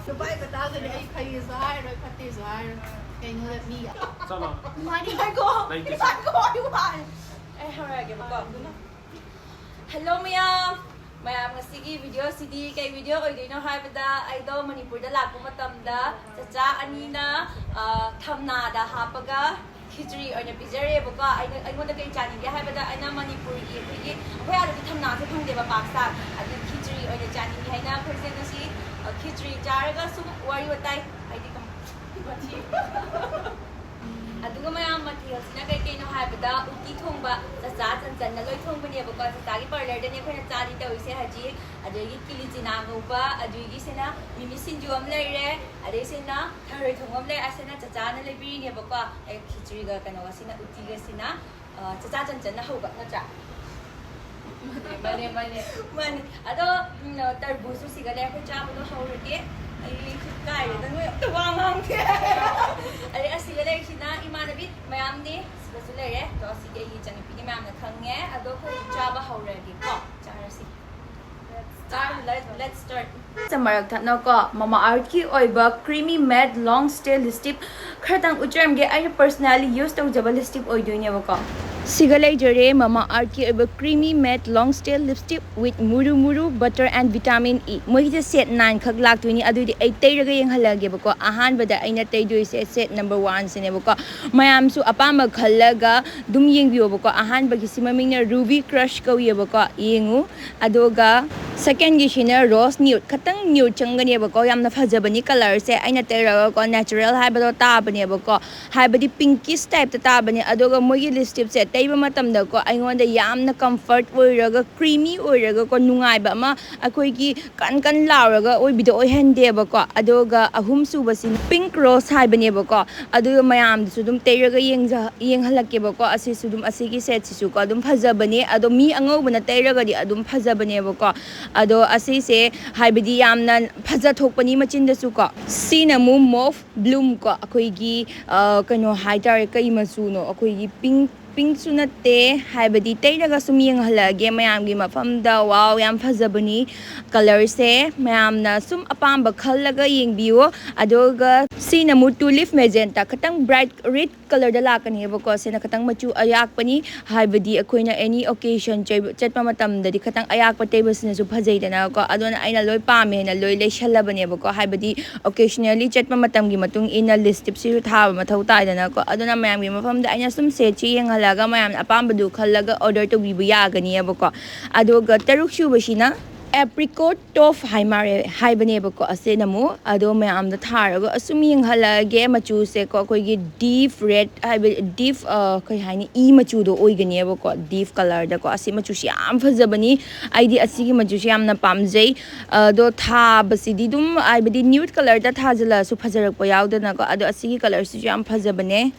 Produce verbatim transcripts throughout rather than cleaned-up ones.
ꯅꯨꯄꯥꯒꯤ ꯃꯇꯥꯡꯗꯗꯤ ꯑꯩ ꯐꯩꯁꯨ ꯍꯥꯏꯔꯣꯏ, ꯐꯠꯇꯦꯁꯨ ꯍꯥꯏꯔꯣꯏ꯫ ꯀꯩꯅꯣꯗ ꯃꯤ ꯆꯠꯂꯣ꯫ ꯉꯥꯏꯈꯣ, ꯂꯩꯇꯦ꯫ ꯉꯥꯏꯈꯣ, ꯑꯩ ꯋꯥꯔꯦ꯫ ꯑꯩ ꯍꯧꯔꯛꯑꯒꯦꯕꯀꯣ꯫ ꯍꯜꯂꯣ ꯃꯌꯥꯝ꯫ ꯃꯌꯥꯝ, ꯉꯁꯤꯒꯤ ꯚꯤꯗꯤꯑꯣꯁꯤꯗꯤ ꯀꯩ ꯚꯤꯗꯤꯑꯣ ꯑꯣꯏꯗꯣꯏꯅꯣ ꯍꯥꯏꯕꯗ, ꯑꯩꯗꯣ ꯃꯅꯤꯄꯨꯔꯗ ꯂꯥꯛꯄ ꯃꯇꯝꯗ ꯆꯆꯥ ꯑꯅꯤꯅ, ꯑ, ꯊꯝꯅꯥꯗ ꯍꯥꯞꯄꯒ ꯈꯤꯆ꯭ꯔꯤ ꯑꯣꯏꯅ ꯄꯤꯖꯔꯦꯕꯀꯣ꯫ ꯑꯩꯅ, ꯑꯩꯉꯣꯟꯗ ꯀꯩ ꯆꯥꯅꯤꯡꯒꯦ ꯍꯥꯏꯕꯗ, ꯑꯩꯅ ꯃꯅꯤꯄꯨꯔꯒꯤ ꯑꯩꯈꯣꯏꯒꯤ, ꯑꯩꯈꯣꯏ ꯑꯥꯗꯗꯤ ꯊꯝꯅꯥꯁꯦ ꯐꯪꯗꯦꯕ ꯄꯥꯛ ꯆꯥꯛ, ꯑꯗꯨꯅ ꯈꯤꯆ꯭ꯔꯤ ꯑꯣꯏꯅ ꯆꯥꯅꯤꯡꯉꯦ ꯍꯥꯏꯅ ꯑꯩꯈꯣꯏꯁꯦ ꯉꯁꯤ, ꯑ, ꯈꯤꯆ꯭ꯔꯤ ꯆꯥꯔꯒ ꯁꯨꯝ ꯋꯥꯔꯤ ꯋꯥꯇꯥꯏ, ꯍꯥꯏꯗꯤ ꯀꯃ-, ꯋꯥꯊꯤ꯫ ꯑꯗꯨꯒ ꯃꯌꯥꯝ, ꯃꯊꯦꯜꯁꯤꯅ ꯀꯩ ꯀꯩꯅꯣ ꯍꯥꯏꯕꯗ, ꯎꯇꯤ ꯊꯣꯡꯕ ꯆꯆꯥ ꯆꯟꯆꯟꯅ ꯂꯣꯏ ꯊꯣꯡꯕꯅꯦꯕꯀꯣ꯫ ꯆꯆꯥꯒꯤ ꯄꯥꯔꯂꯔꯗꯅꯦ ꯑꯩꯈꯣꯏꯅ ꯆꯥꯔꯤ ꯇꯧꯔꯤꯁꯦ ꯍꯧꯖꯤꯛ꯫ ꯑꯗꯒꯤ ꯀꯤꯂꯤ ꯆꯤꯅꯥ ꯉꯧꯕ, ꯑꯗꯒꯤꯁꯤꯅ ꯃꯤꯃꯤ ꯁꯤꯡꯖꯨ ꯑꯃ ꯂꯩꯔꯦ, ꯑꯗꯩꯁꯤꯅ ꯊꯔꯣꯏ ꯊꯣꯡꯕ ꯑꯃ ꯂꯩꯔꯦ꯫ ꯑꯁꯤꯅ ꯆꯆꯥꯅ ꯂꯩꯕꯤꯔꯤꯅꯦꯕꯀꯣ꯫ ꯑꯩ ꯈꯤꯆ꯭ꯔꯤꯒ ꯀꯩꯅꯣꯒꯁꯤꯅ, ꯎꯇꯤꯒꯁꯤꯅ, ꯑ, ꯆꯆꯥ ꯆꯟꯆꯟꯅ ꯍꯧꯕ ꯅꯠꯇ꯭ꯔꯥ? ꯃꯥꯅꯦ, ꯃꯥꯅꯦ꯫ ꯃꯥꯅꯦ꯫ ꯑꯗꯣ, ꯎꯝ, ꯇꯔꯕꯨꯖꯁꯨ ꯁꯤꯒ ꯂꯩ, ꯑꯩꯈꯣꯏ ꯆꯥꯕꯗꯣ ꯍꯧꯔꯒꯦ꯫ ꯑꯩ ꯀꯥꯏꯔꯦꯗ, ꯅꯣꯏ ꯑꯝꯇ ꯋꯥ ꯉꯥꯡꯗꯦ꯫ ꯑꯗꯩ ꯑꯁꯤꯒ ꯂꯩꯔꯤꯁꯤꯅ ꯏꯃꯥꯟꯅꯕꯤ ꯃꯌꯥꯝꯅꯤ, ꯁꯤꯗꯁꯨ ꯂꯩꯔꯦ꯫ ꯑꯗꯣ ꯑꯁꯤꯗꯤ ꯑꯩꯒꯤ ꯏꯆꯟꯅꯨꯄꯤꯅꯤ, ꯃꯌꯥꯝꯅ ꯈꯪꯉꯦ꯫ ꯑꯗꯣ ꯑꯩꯈꯣꯏ ꯆꯥꯕ ꯍꯧꯔꯒꯦꯀꯣ, ꯆꯥꯔꯁꯤ꯫ Let's start. ꯆꯃꯔꯛ ꯊꯠꯅꯀꯣ, ꯃꯃꯥ ꯑꯥꯔꯠꯀꯤ ꯑꯣꯏꯕ creamy matte long stay lipstick ꯈꯔꯇꯪ ꯎꯠꯆꯔꯝꯒꯦ꯫ ꯑꯩꯅ personally use ꯇꯧꯖꯕ lipstick ꯑꯣꯏꯗꯣꯏꯅꯦꯕꯀꯣ꯫ ꯁꯤꯒ ꯂꯩꯖꯔꯦ ꯃꯃꯥ ꯑꯥꯔꯠꯀꯤ ꯑꯣꯏꯕ creamy matte long stay lipstick with muru muru butter and vitamin E꯫ ꯃꯣꯏꯒꯤꯁꯦ set nine ꯈꯛ ꯂꯥꯛꯇꯣꯏꯅꯤ꯫ ꯑꯗꯨꯗꯤ ꯑꯩ ꯇꯩꯔꯒ ꯌꯦꯡꯍꯜꯂꯒꯦꯕꯀꯣ꯫ ꯑꯍꯥꯟꯕꯗ ꯑꯩꯅ ꯇꯩꯗꯣꯏꯁꯦ set number one ꯁꯤꯅꯦꯕꯀꯣ꯫ ꯃꯌꯥꯝꯁꯨ ꯑꯄꯥꯝꯕ ꯈꯜꯂꯒ ꯑꯗꯨꯝ ꯌꯦꯡꯕꯤꯌꯣꯕꯀꯣ꯫ ꯑꯍꯥꯟꯕꯒꯤꯁꯤ ꯃꯃꯤꯡꯅ Ruby Crush ꯀꯧꯏꯌꯦꯕꯀꯣ꯫ ꯌꯦꯡꯉꯨ꯫ ꯑꯗꯨꯒ secondꯒꯤꯁꯤꯅ Rose Nude, ꯈꯇꯪ nude ꯆꯪꯒꯅꯦꯕꯀꯣ꯫ ꯌꯥꯝꯅ ꯐꯖꯕꯅꯤ colourꯁꯦ꯫ ꯑꯩꯅ ꯇꯩꯔꯒꯀꯣ natural ꯍꯥꯏꯕꯗꯣ ꯇꯥꯕꯅꯦꯕꯀꯣ, ꯍꯥꯏꯕꯗꯤ pinkish typeꯇ ꯇꯥꯕꯅꯦ꯫ ꯑꯗꯨꯒ ꯃꯣꯏꯒꯤ lipstickꯁꯦ ꯇꯩꯕ ꯃꯇꯝꯗꯀꯣ ꯑꯩꯉꯣꯟꯗ ꯌꯥꯝꯅ comfort ꯑꯣꯏꯔꯒ creamy ꯑꯣꯏꯔꯒꯀꯣ ꯅꯨꯡꯉꯥꯏꯕ ꯑꯃ, ꯑꯩꯈꯣꯏꯒꯤ ꯀꯟ ꯀꯟ ꯂꯥꯎꯔꯒ ꯑꯣꯏꯕꯤꯗꯣ ꯑꯣꯏꯍꯟꯗꯦꯕꯀꯣ꯫ ꯑꯗꯨꯒ ꯑꯍꯨꯝ ꯁꯨꯕꯁꯤꯅ Pink Rose ꯍꯥꯏꯕꯅꯦꯕꯀꯣ꯫ ꯑꯗꯨꯒ ꯃꯌꯥꯝꯗꯁꯨ ꯑꯗꯨꯝ ꯇꯩꯔꯒ ꯌꯦꯡꯖ-, ꯌꯦꯡꯍꯜꯂꯛꯀꯦꯕꯀꯣ꯫ ꯑꯁꯤꯁꯨ ꯑꯗꯨꯝ, ꯑꯁꯤꯒꯤ setꯁꯤꯁꯨꯀꯣ ꯑꯗꯨꯝ ꯐꯖꯕꯅꯦ꯫ ꯑꯗꯣ ꯃꯤ ꯑꯉꯧꯕꯅ ꯇꯩꯔꯒꯗꯤ ꯑꯗꯨꯝ ꯐꯖꯕꯅꯦꯕꯀꯣ꯫ ꯑꯗꯣ ꯑꯁꯤꯁꯦ ꯍꯥꯏꯕꯗꯤ ꯌꯥꯝꯅ ꯐꯖꯊꯣꯛꯄꯅꯤ ꯃꯆꯤꯟꯗꯁꯨꯀꯣ꯫ ꯁꯤꯅ ꯑꯃꯨꯛ Mauve Bloom ꯀꯣ, ꯑꯩꯈꯣꯏꯒꯤ, ꯑ, ꯀꯩꯅꯣ ꯍꯥꯏꯇꯥꯔꯦ, ꯀꯩ ꯃꯆꯨꯅꯣ, ꯑꯩꯈꯣꯏꯒꯤ pink ꯄꯤꯡꯁꯨ ꯅꯠꯇꯦ, ꯍꯥꯏꯕꯗꯤ ꯇꯩꯔꯒ ꯁꯨꯝ ꯌꯦꯡꯍꯜꯂꯛꯑꯒꯦ ꯃꯌꯥꯝꯒꯤ ꯃꯐꯝꯗ꯫ ꯋꯥꯎ, ꯌꯥꯝ ꯐꯖꯕꯅꯤ ꯀꯂꯔꯁꯦ꯫ ꯃꯌꯥꯝꯅ ꯁꯨꯝ ꯑꯄꯥꯝꯕ ꯈꯜꯂꯒ ꯌꯦꯡꯕꯤꯌꯨ꯫ ꯑꯗꯨꯒ ꯁꯤꯅ ꯑꯃꯨꯛ ꯇꯨꯂꯤꯞ ꯃꯦꯖꯦꯟꯇꯥ, ꯈꯤꯇꯪ ꯕ꯭ꯔꯥꯏꯠ ꯔꯦꯗ ꯀꯂꯔꯗ ꯂꯥꯛꯀꯅꯦꯕꯀꯣ꯫ ꯁꯤꯅ ꯈꯤꯇꯪ ꯃꯆꯨ ꯑꯌꯥꯛꯄꯅꯤ, ꯍꯥꯏꯕꯗꯤ ꯑꯩꯈꯣꯏꯅ ꯑꯦꯅꯤ ꯑꯣꯀꯦꯖꯟ ꯆꯠꯄ ꯃꯇꯝꯗꯗꯤ ꯈꯤꯇꯪ ꯑꯌꯥꯛꯄ ꯇꯩꯕꯁꯤꯅꯁꯨ ꯐꯖꯩꯗꯅꯀꯣ꯫ ꯑꯗꯨꯅ ꯑꯩꯅ ꯂꯣꯏ ꯄꯥꯝꯃꯦꯅ ꯂꯣꯏ ꯂꯩꯁꯜꯂꯕꯅꯦꯕꯀꯣ, ꯍꯥꯏꯕꯗꯤ ꯑꯣꯀꯦꯖꯅꯦꯜꯂꯤ ꯆꯠꯄ ꯃꯇꯝꯒꯤ ꯃꯇꯨꯡ ꯏꯟꯅ ꯂꯤꯞꯁꯇꯤꯛꯁꯤꯁꯨ ꯊꯥꯕ ꯃꯊꯧ ꯇꯥꯏꯗꯅꯀꯣ꯫ ꯑꯗꯨꯅ ꯃꯌꯥꯝꯒꯤ ꯃꯐꯝꯗ ꯑꯩꯅ ꯁꯨꯝ ꯁꯦꯠꯁꯤ ꯌꯦꯡꯍꯜꯂꯒ ꯃꯌꯥꯝꯅ ꯑꯄꯥꯝꯕꯗꯨ ꯈꯜꯂꯒ ꯑꯣꯔꯗꯔ ꯇꯧꯕꯤꯕ ꯌꯥꯒꯅꯤꯕꯀꯣ꯫ ꯑꯗꯨꯒ ꯇꯔꯨꯛ ꯁꯨꯕꯁꯤꯅ ꯑꯦꯄ꯭ꯔꯤꯀꯣꯠ ꯇꯣꯐ ꯍꯥꯏ ꯃꯥꯜꯂꯦ, ꯍꯥꯏꯕꯅꯦꯕꯀꯣ꯫ ꯑꯁꯤꯅ ꯑꯃꯨꯛ ꯑꯗꯣ ꯃꯌꯥꯝꯗ ꯊꯥꯔꯒ ꯑꯁꯨꯝ ꯌꯦꯡꯍꯜꯂꯛꯑꯒꯦ꯫ ꯃꯆꯨꯁꯦꯀꯣ, ꯑꯩꯈꯣꯏꯒꯤ ꯗꯤꯞ ꯔꯦꯗ ꯍꯥꯏꯕ, ꯗꯤꯞ, ꯑ, ꯀꯩ ꯍꯥꯏꯅꯤ, ꯏ ꯃꯆꯨꯗꯣ ꯑꯣꯏꯒꯅꯦꯕꯀꯣ, ꯗꯤꯞ ꯀꯂꯔꯗꯀꯣ꯫ ꯑꯁꯤ ꯃꯆꯨꯁꯤ ꯌꯥꯝ ꯐꯖꯕꯅꯤ꯫ ꯑꯩꯗꯤ ꯑꯁꯤꯒꯤ ꯃꯆꯨꯁꯤ ꯌꯥꯝꯅ ꯄꯥꯝꯖꯩ꯫ ꯑꯗꯣ ꯊꯥꯕꯁꯤꯗꯤ ꯑꯗꯨꯝ, ꯍꯥꯏꯕꯗꯤ ꯅ꯭ꯌꯨꯠ ꯀꯂꯔꯗ ꯊꯥꯖꯤꯜꯂꯛꯑꯁꯨ ꯐꯖꯔꯛꯄ ꯌꯥꯎꯗꯅꯀꯣ꯫ ꯑꯗꯣ ꯑꯁꯤꯒꯤ ꯀꯂꯔꯁꯤꯁꯨ ꯌꯥꯝ ꯐꯖꯕꯅꯦ꯫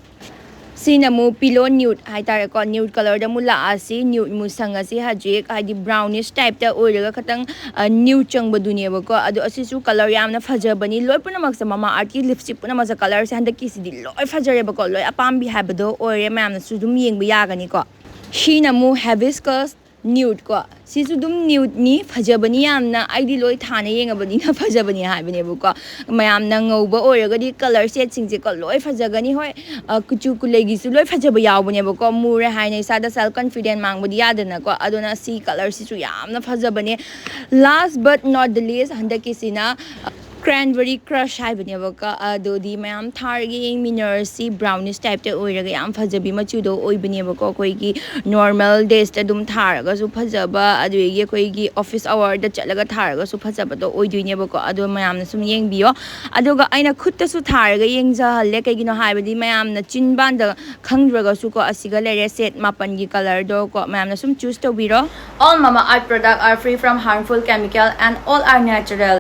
ꯁꯤꯅ ꯑꯃꯨꯛ ꯄꯤꯂꯣ ꯅ꯭ꯌꯨꯠ ꯍꯥꯏꯇꯥꯔꯦꯀꯣ, ꯅ꯭ꯌꯨꯠ ꯀꯂꯔꯗ ꯑꯃꯨꯛ ꯂꯥꯛꯑꯁꯤ꯫ ꯅ꯭ꯌꯨꯠ ꯃꯨꯁꯪ ꯑꯁꯤ ꯍꯧꯖꯤꯛ, ꯍꯥꯏꯗꯤ, ꯕ꯭ꯔꯥꯎꯅꯤꯁ ꯇꯥꯏꯞꯇ ꯑꯣꯏꯔꯒ ꯈꯤꯇꯪ, ꯑ, ꯅ꯭ꯌꯨꯠ ꯆꯪꯕꯗꯨꯅꯦꯕꯀꯣ꯫ ꯑꯗꯣ ꯑꯁꯤꯁꯨ ꯀꯂꯔ ꯌꯥꯝꯅ ꯐꯖꯕꯅꯤ꯫ ꯂꯣꯏ ꯄꯨꯝꯅꯃꯛꯁꯦ ꯃꯃꯥ ꯑꯥꯔꯠꯀꯤ ꯂꯤꯞꯁꯇꯤꯛ ꯄꯨꯝꯅꯃꯛꯁꯦ ꯀꯂꯔꯁꯦ ꯍꯟꯗꯛꯀꯤꯁꯤꯗꯤ ꯂꯣꯏ ꯐꯖꯔꯦꯕꯀꯣ, ꯂꯣꯏ ꯑꯄꯥꯝꯕꯤ ꯍꯥꯏꯕꯗꯣ ꯑꯣꯏꯔꯦ꯫ ꯃꯌꯥꯝꯅꯁꯨ ꯑꯗꯨꯝ ꯌꯦꯡꯕ ꯌꯥꯒꯅꯤꯀꯣ꯫ ꯁꯤꯅ ꯑꯃꯨꯛ ꯍꯦꯕꯤꯁꯀꯁ ꯅ꯭ꯌꯨꯠ ꯀꯣ꯫ ꯁꯤꯁꯨ ꯑꯗꯨꯝ ꯅ꯭ꯌꯨꯠꯅꯤ, ꯐꯖꯕꯅꯤ ꯌꯥꯝꯅ꯫ ꯑꯩꯗꯤ ꯂꯣꯏ ꯊꯥꯅ ꯌꯦꯡꯉꯕꯅꯤꯅ ꯐꯖꯕꯅꯤ ꯍꯥꯏꯕꯅꯦꯕꯀꯣ꯫ ꯃꯌꯥꯝꯅ ꯉꯧꯕ ꯑꯣꯏꯔꯒꯗꯤ ꯀꯂꯔ ꯁꯦꯠꯁꯤꯡꯁꯦꯀꯣ ꯂꯣꯏ ꯐꯖꯒꯅꯤ꯫ ꯍꯣꯏ, ꯑ, ꯀꯨꯆꯨ ꯀꯨꯂꯩꯒꯤꯁꯨ ꯂꯣꯏ ꯐꯖꯕ ꯌꯥꯎꯕꯅꯦꯕꯀꯣ꯫ ꯃꯨꯔꯦ ꯍꯥꯏꯅ ꯏꯁꯥꯗ ꯁꯦꯜꯐ ꯀꯟꯐꯤꯗꯦꯟ ꯃꯥꯡꯕꯗꯤ ꯌꯥꯗꯅꯀꯣ꯫ ꯑꯗꯨꯅ ꯁꯤ ꯀꯂꯔꯁꯤꯁꯨ ꯌꯥꯝꯅ ꯐꯖꯕꯅꯦ꯫ Last but not the least, ꯍꯟꯗꯛꯀꯤꯁꯤꯅ ꯀ꯭ꯔꯦꯟꯕꯔꯤ ꯀ꯭ꯔꯁ ꯍꯥꯏꯕꯅꯦꯕꯀꯣ꯫ ꯑꯗꯨꯗꯤ ꯃꯌꯥꯝ ꯊꯥꯔꯒ ꯌꯦꯡꯃꯤꯟꯅꯔꯁꯤ꯫ ꯕ꯭ꯔꯥꯎꯅꯤꯁ ꯇꯥꯏꯞꯇ ꯑꯣꯏꯔꯒ ꯌꯥꯝ ꯐꯖꯕꯤ ꯃꯆꯨꯗꯣ ꯑꯣꯏꯕꯅꯦꯕꯀꯣ꯫ ꯑꯩꯈꯣꯏꯒꯤ ꯅꯣꯔꯃꯦꯜ ꯗꯦꯖꯇ ꯑꯗꯨꯝ ꯊꯥꯔꯒꯁꯨ ꯐꯖꯕ, ꯑꯗꯨꯗꯒꯤ ꯑꯩꯈꯣꯏꯒꯤ ꯑꯣꯐꯤꯁ ꯑꯋꯥꯔꯗ ꯆꯠꯂꯒ ꯊꯥꯔꯒꯁꯨ ꯐꯖꯕꯗꯣ ꯑꯣꯏꯗꯣꯏꯅꯦꯕꯀꯣ꯫ ꯑꯗꯣ ꯃꯌꯥꯝꯅ ꯁꯨꯝ ꯌꯦꯡꯕꯤꯌꯣ꯫ ꯑꯗꯨꯒ ꯑꯩꯅ ꯈꯨꯠꯇꯁꯨ ꯊꯥꯔꯒ ꯌꯦꯡꯖꯍꯜꯂꯦ꯫ ꯀꯩꯒꯤꯅꯣ ꯍꯥꯏꯕꯗꯤ ꯃꯌꯥꯝꯅ ꯆꯤꯟꯕꯥꯟꯗ ꯈꯪꯗ꯭ꯔꯒꯁꯨꯀꯣ, ꯑꯁꯤꯒ ꯂꯩꯔꯦ ꯁꯦꯠ ꯃꯥꯄꯟꯒꯤ ꯀꯂꯔꯗꯣ ꯀꯣ꯫ ꯃꯌꯥꯝꯅ ꯁꯨꯝ ꯆꯨꯁ ꯇꯧꯕꯤꯔꯣ꯫ All Mamaearth product are free from harmful chemical and all are natural.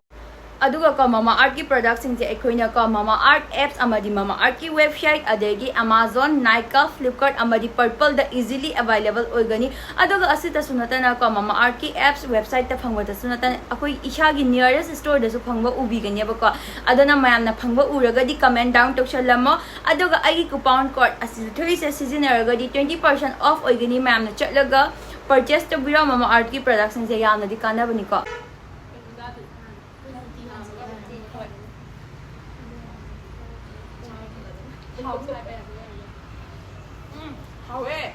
ꯑꯗꯨꯒ ꯀꯣ, ꯃꯃꯥ ꯑꯥꯔꯠꯀꯤ ꯄ꯭ꯔꯗꯛꯁꯤꯡꯁꯦ ꯑꯩꯈꯣꯏꯅ ꯀꯣ, ꯃꯃꯥ ꯑꯥꯔꯠ ꯑꯦꯞꯁ ꯑꯃꯗꯤ ꯃꯃꯥ ꯑꯥꯔꯠꯀꯤ ꯋꯦꯕꯁꯥꯏꯠ, ꯑꯗꯒꯤ ꯑꯦꯃꯥꯖꯣꯟ, ꯅꯥꯏꯀꯥ, ꯐ꯭ꯂꯤꯞꯀꯥꯔꯠ ꯑꯃꯗꯤ ꯄꯔꯄꯜꯗ ꯏꯖꯤꯂꯤ ꯑꯦꯕꯥꯏꯂꯦꯕꯜ ꯑꯣꯏꯒꯅꯤ꯫ ꯑꯗꯨꯒ ꯑꯁꯤꯇꯁꯨ ꯅꯠꯇꯅ ꯀꯣ, ꯃꯃꯥ ꯑꯥꯔꯠꯀꯤ ꯑꯦꯞꯁ ꯋꯦꯕꯁꯥꯏꯠꯇ ꯐꯪꯕꯗꯁꯨ ꯅꯠꯇꯅ ꯑꯩꯈꯣꯏ ꯏꯁꯥꯒꯤ ꯅꯤꯌꯔꯦꯁ ꯁ꯭ꯇꯣꯔꯗꯁꯨ ꯐꯪꯕ ꯎꯕꯤꯒꯅꯦꯕꯀꯣ꯫ ꯑꯗꯨꯅ ꯃꯌꯥꯝꯅ ꯐꯪꯕ ꯎꯔꯒꯗꯤ ꯀꯃꯦꯟ ꯗꯥꯎꯟ ꯇꯧꯁꯜꯂꯝꯃꯣ꯫ ꯑꯗꯨꯒ ꯑꯩꯒꯤ ꯀꯨꯄꯟ ꯀꯣꯗ ꯑꯁꯤ ꯊ꯭ꯔꯤꯁꯦ ꯁꯤꯖꯤꯟꯅꯔꯒꯗꯤ ꯇ꯭ꯋꯦꯟꯇꯤ ꯄꯥꯔꯁꯦꯟ ꯑꯣꯐ ꯑꯣꯏꯒꯅꯤ꯫ ꯃꯌꯥꯝꯅ ꯆꯠꯂꯒ ꯄꯔꯆꯦꯁ ꯇꯧꯕꯤꯔꯣ꯫ ꯃꯃꯥ ꯑꯥꯔꯠꯀꯤ ꯄ꯭ꯔꯗꯛꯁꯤꯡꯁꯦ ꯌꯥꯝꯅꯗꯤ ꯀꯥꯟꯅꯕꯅꯤꯀꯣ꯫ ꯎꯝ, ꯍꯥꯎꯋꯦ꯫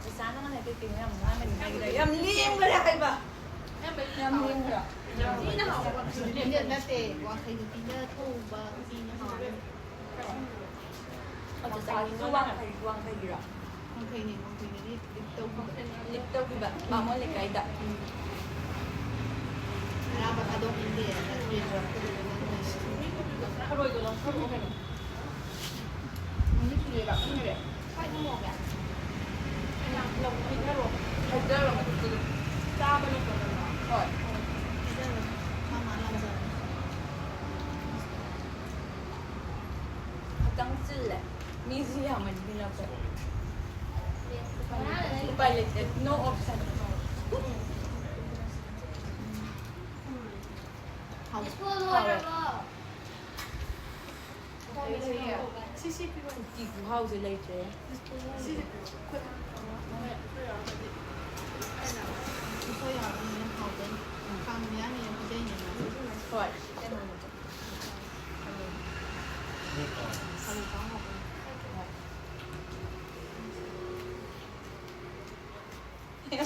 ꯏꯆꯥꯅ ꯉꯁꯥꯏ ꯀꯩ ꯀꯩꯅꯣ ꯌꯥꯝ ꯉꯥꯡꯉꯤꯗꯣ? ꯌꯥꯝ ꯂꯦꯝꯈꯔꯦ ꯍꯥꯏꯕ꯫ ꯌꯥꯝ ꯂꯦꯝꯈ꯭ꯔꯦ꯫ ꯅꯠꯇꯦ, ꯋꯥꯡꯈꯩ ꯅꯨꯄꯤꯅ ꯊꯣꯡꯕ ꯎꯇꯤꯅ ꯍꯥꯎꯋꯦ꯫ ꯑꯗꯨ ꯆꯥꯔꯤꯁꯨ ꯋꯥꯡꯈꯩ, ꯋꯥꯡꯈꯩꯒꯤꯔꯣ? ꯋꯥꯡꯈꯩꯅꯦ, ꯋꯥꯡꯈꯩꯅꯗꯤ ꯂꯤꯞ ꯇꯧꯈꯤꯕ꯫ ꯂꯤꯞ ꯇꯧꯈꯤꯕ, ꯕꯥꯃꯣꯟ ꯂꯩꯀꯥꯏꯗ꯫ ꯎꯝ꯫ ꯑꯔꯥꯞꯄ ꯊꯥꯗꯣꯛꯅꯤꯡꯗꯦ, ꯌꯦꯡꯕ꯫ ꯊꯔꯣꯏꯗꯣ ꯂꯧꯊꯣꯔꯛꯑꯣ ꯀꯩꯅꯣ꯫ ꯅꯨꯃꯤꯠ ꯁꯨꯔꯦꯕ, ꯈꯪꯗ꯭ꯔꯦ꯫ ꯁ꯭ꯋꯥꯏꯗ ꯃꯣꯔꯣꯛ ꯌꯥꯝ ꯂꯧ-, ꯄꯤꯊꯔꯣ꯫ ꯍꯩꯖꯔꯣ, ꯃꯊꯛꯇꯨꯗ꯫ ꯆꯥꯕ ꯅꯠꯇ꯭ꯔꯒꯅ꯫ ꯍꯣꯏ꯫ ꯄꯤꯖꯔꯣ꯫ ꯃꯥ ꯃꯥ ꯂꯥꯝꯖꯔꯣ꯫ ꯈꯤꯇꯪ ꯆꯤꯜꯂꯦ꯫ ꯃꯤꯁꯨ ꯌꯥꯝꯃꯟꯗꯅꯀꯣ꯫ ꯎꯄꯥꯏ ꯂꯩꯇꯦ꯫ No option꯫ ꯍꯥꯎ-, ꯍꯥꯎꯋꯦ꯫ ꯁꯤ, ꯁꯤ ꯄꯤꯔꯣ꯫ ꯎꯇꯤ ꯈꯨꯍꯥꯎꯁꯦ ꯂꯩꯇ꯭ꯔꯦ꯫ ꯁꯤꯁꯦ ꯄꯤꯔꯣ꯫ ꯎꯁꯣꯏ ꯌꯥꯎꯕꯅꯤꯅ ꯍꯥꯎꯗꯣꯏꯅꯤ꯫ ꯀꯥꯡ ꯃꯌꯥꯅꯤꯅ ꯄꯤꯖꯩꯅꯦ ꯃꯥꯁꯦ꯫ ꯍꯣꯏ꯫ ꯑꯂꯨ ꯀꯥꯡꯍꯧ꯫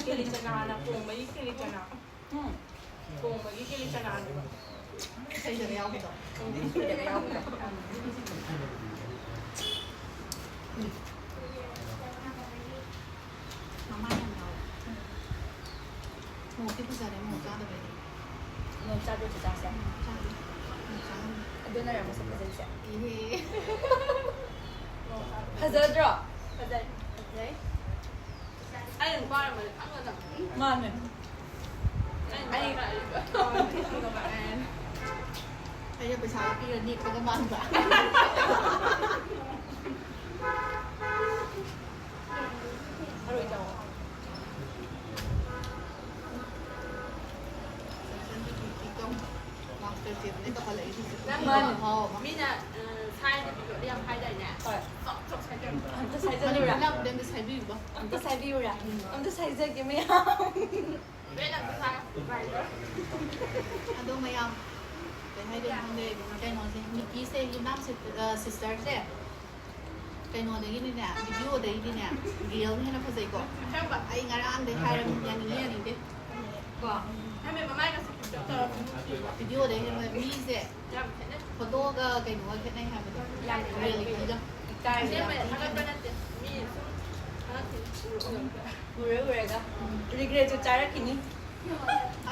ꯀꯦꯂꯤ ꯆꯅꯥꯅ ꯀꯣꯡꯕꯒꯤ ꯀꯦꯂꯤ ꯆꯅꯥ꯫ ꯎꯝ꯫ ꯀꯣꯡꯕꯒꯤ ꯀꯦꯂꯤ ꯆꯅꯥꯗꯨꯒ꯫ ꯏꯁꯩꯗꯒ ꯌꯥꯎꯕꯗꯣ꯫ ꯎꯝ, ꯏꯁꯩꯗꯒ ꯌꯥꯎꯕꯗꯣ꯫ ꯃꯃꯥꯏ ꯌꯥꯝ ꯌꯥꯎꯋꯦ꯫ ꯃꯣꯔꯣꯛꯇꯤ ꯐꯖꯔꯦ, ꯃꯣꯔꯣꯛ ꯆꯥꯗꯕꯩꯅꯦ꯫ ꯃꯣꯔꯣꯛ ꯆꯥꯗ꯭ꯔꯣ ꯆꯤꯆꯥꯁꯦ? ꯆꯥꯗꯦ꯫ ꯃꯣꯔꯣꯛ ꯆꯥꯗꯦ꯫ ꯑꯗꯨꯅꯔ ꯃꯁꯛ ꯐꯖꯩꯁꯦ? ꯏꯍꯦ꯫ ꯐꯖꯗ꯭ꯔꯣ? ꯐꯖꯩ꯫ ꯐꯖꯩ꯫ ꯑꯩꯅ ꯅꯨꯄꯥ ꯑꯣꯏꯔꯝꯃꯗꯤ ꯈꯪꯒꯗꯕꯅꯤ꯫ ꯃꯥꯅꯦ꯫ ꯑꯩ ꯑꯩꯅ ꯄꯩꯁꯥꯒ ꯄꯤꯔ ꯅꯦꯛꯄꯒ ꯃꯥꯟꯕ꯫ ꯃꯔꯣꯏ ꯆꯥꯎ꯫ ꯃꯥꯁꯇꯔ ꯆꯦꯗꯅꯦ ꯇꯧꯍꯜꯂꯛꯏꯁꯤꯁꯨ꯫ ꯅꯪ ꯃꯥꯅꯦ꯫ ꯃꯍꯥꯎ ꯑꯃ꯫ ꯃꯤꯅ, ꯑ, ꯁꯥꯏꯗꯕꯤꯗꯣ ꯌꯥꯝ ꯍꯥꯏꯗꯥꯏꯅꯦ? ꯍꯣꯏ꯫ ꯆꯣꯛ ꯆꯣꯛ ꯁꯥꯏꯗꯕꯤꯗꯣ꯫ ꯑꯝꯇ ꯁꯥꯏꯖꯜꯂꯨꯔꯥ? ꯃꯅꯤꯄꯨꯔ ꯂꯥꯛꯄꯗ ꯑꯝꯇ ꯁꯥꯏꯕꯤꯌꯨꯕ꯫ ꯑꯝꯇ ꯁꯥꯏꯕꯤꯌꯨꯔꯥ? ꯑꯝꯇ ꯁꯥꯏꯖꯒꯦ ꯃꯌꯥꯝ꯫ ꯕꯦꯠ ꯑꯝꯇ ꯁꯥ-, ꯑꯗꯣ ꯃꯌꯥꯝ ꯀꯩ ꯍꯥꯏꯗꯣꯏꯅꯣ ꯈꯪꯗꯦ꯫ ꯀꯩꯅꯣꯁꯦ, ꯅꯤꯀꯤꯁꯦ, ꯌꯨꯝꯅꯥꯝ ꯁꯤ-, ꯑ, ꯁꯤꯁꯇꯔꯁꯦ ꯀꯩꯅꯣꯗꯒꯤꯗꯤꯅꯦ, ꯚꯤꯗꯤꯑꯣꯗꯒꯤꯗꯤꯅꯦ, ꯔꯤꯌꯦꯜꯅ ꯍꯦꯟꯅ ꯐꯖꯩꯀꯣ꯫ ꯑꯁꯦꯡꯕ꯫ ꯑꯩ ꯉꯔꯥꯡꯗꯩ ꯍꯥꯏꯔꯕꯅꯤ, ꯌꯥꯅꯤꯡꯉꯤ ꯌꯥꯅꯤꯡꯗꯦ꯫ ꯀꯣ? ꯍꯥꯏꯃꯦ, ꯃꯃꯥꯏꯒꯁꯦ ꯄꯤꯛꯇꯛ ꯇꯧꯔꯒ ꯅꯨꯡꯁꯤꯕ꯫ ꯚꯤꯗꯤꯑꯣꯗꯩ ꯍꯦꯟꯅ ꯃꯤꯁꯦ ꯌꯥꯝ ꯈꯦꯠꯅꯩ꯫ ꯐꯣꯇꯣꯒ ꯀꯩꯅꯣꯒ ꯈꯦꯠꯅꯩ ꯍꯥꯏꯕꯗꯣ꯫ ꯌꯥꯝ ꯈꯦꯠꯅꯩ꯫ ꯔꯤꯌꯦꯂꯤꯇꯤꯒ꯫ ꯏꯀꯥꯏꯕ ꯑꯁꯦꯡꯕꯅꯦ ꯌꯥꯝ ꯊꯥꯒꯠꯄ ꯅꯠꯇꯦ꯫ ꯃꯤ ꯁꯨꯝ ꯊꯥꯒꯠꯈꯤꯅꯤ꯫ ꯎꯔ ꯎꯔꯒ꯫ ꯎꯔꯦ ꯎꯔꯒ꯫ ꯔꯤꯒ꯭ꯔꯦꯠꯁꯨ ꯆꯥꯔꯛꯈꯤꯅꯤ꯫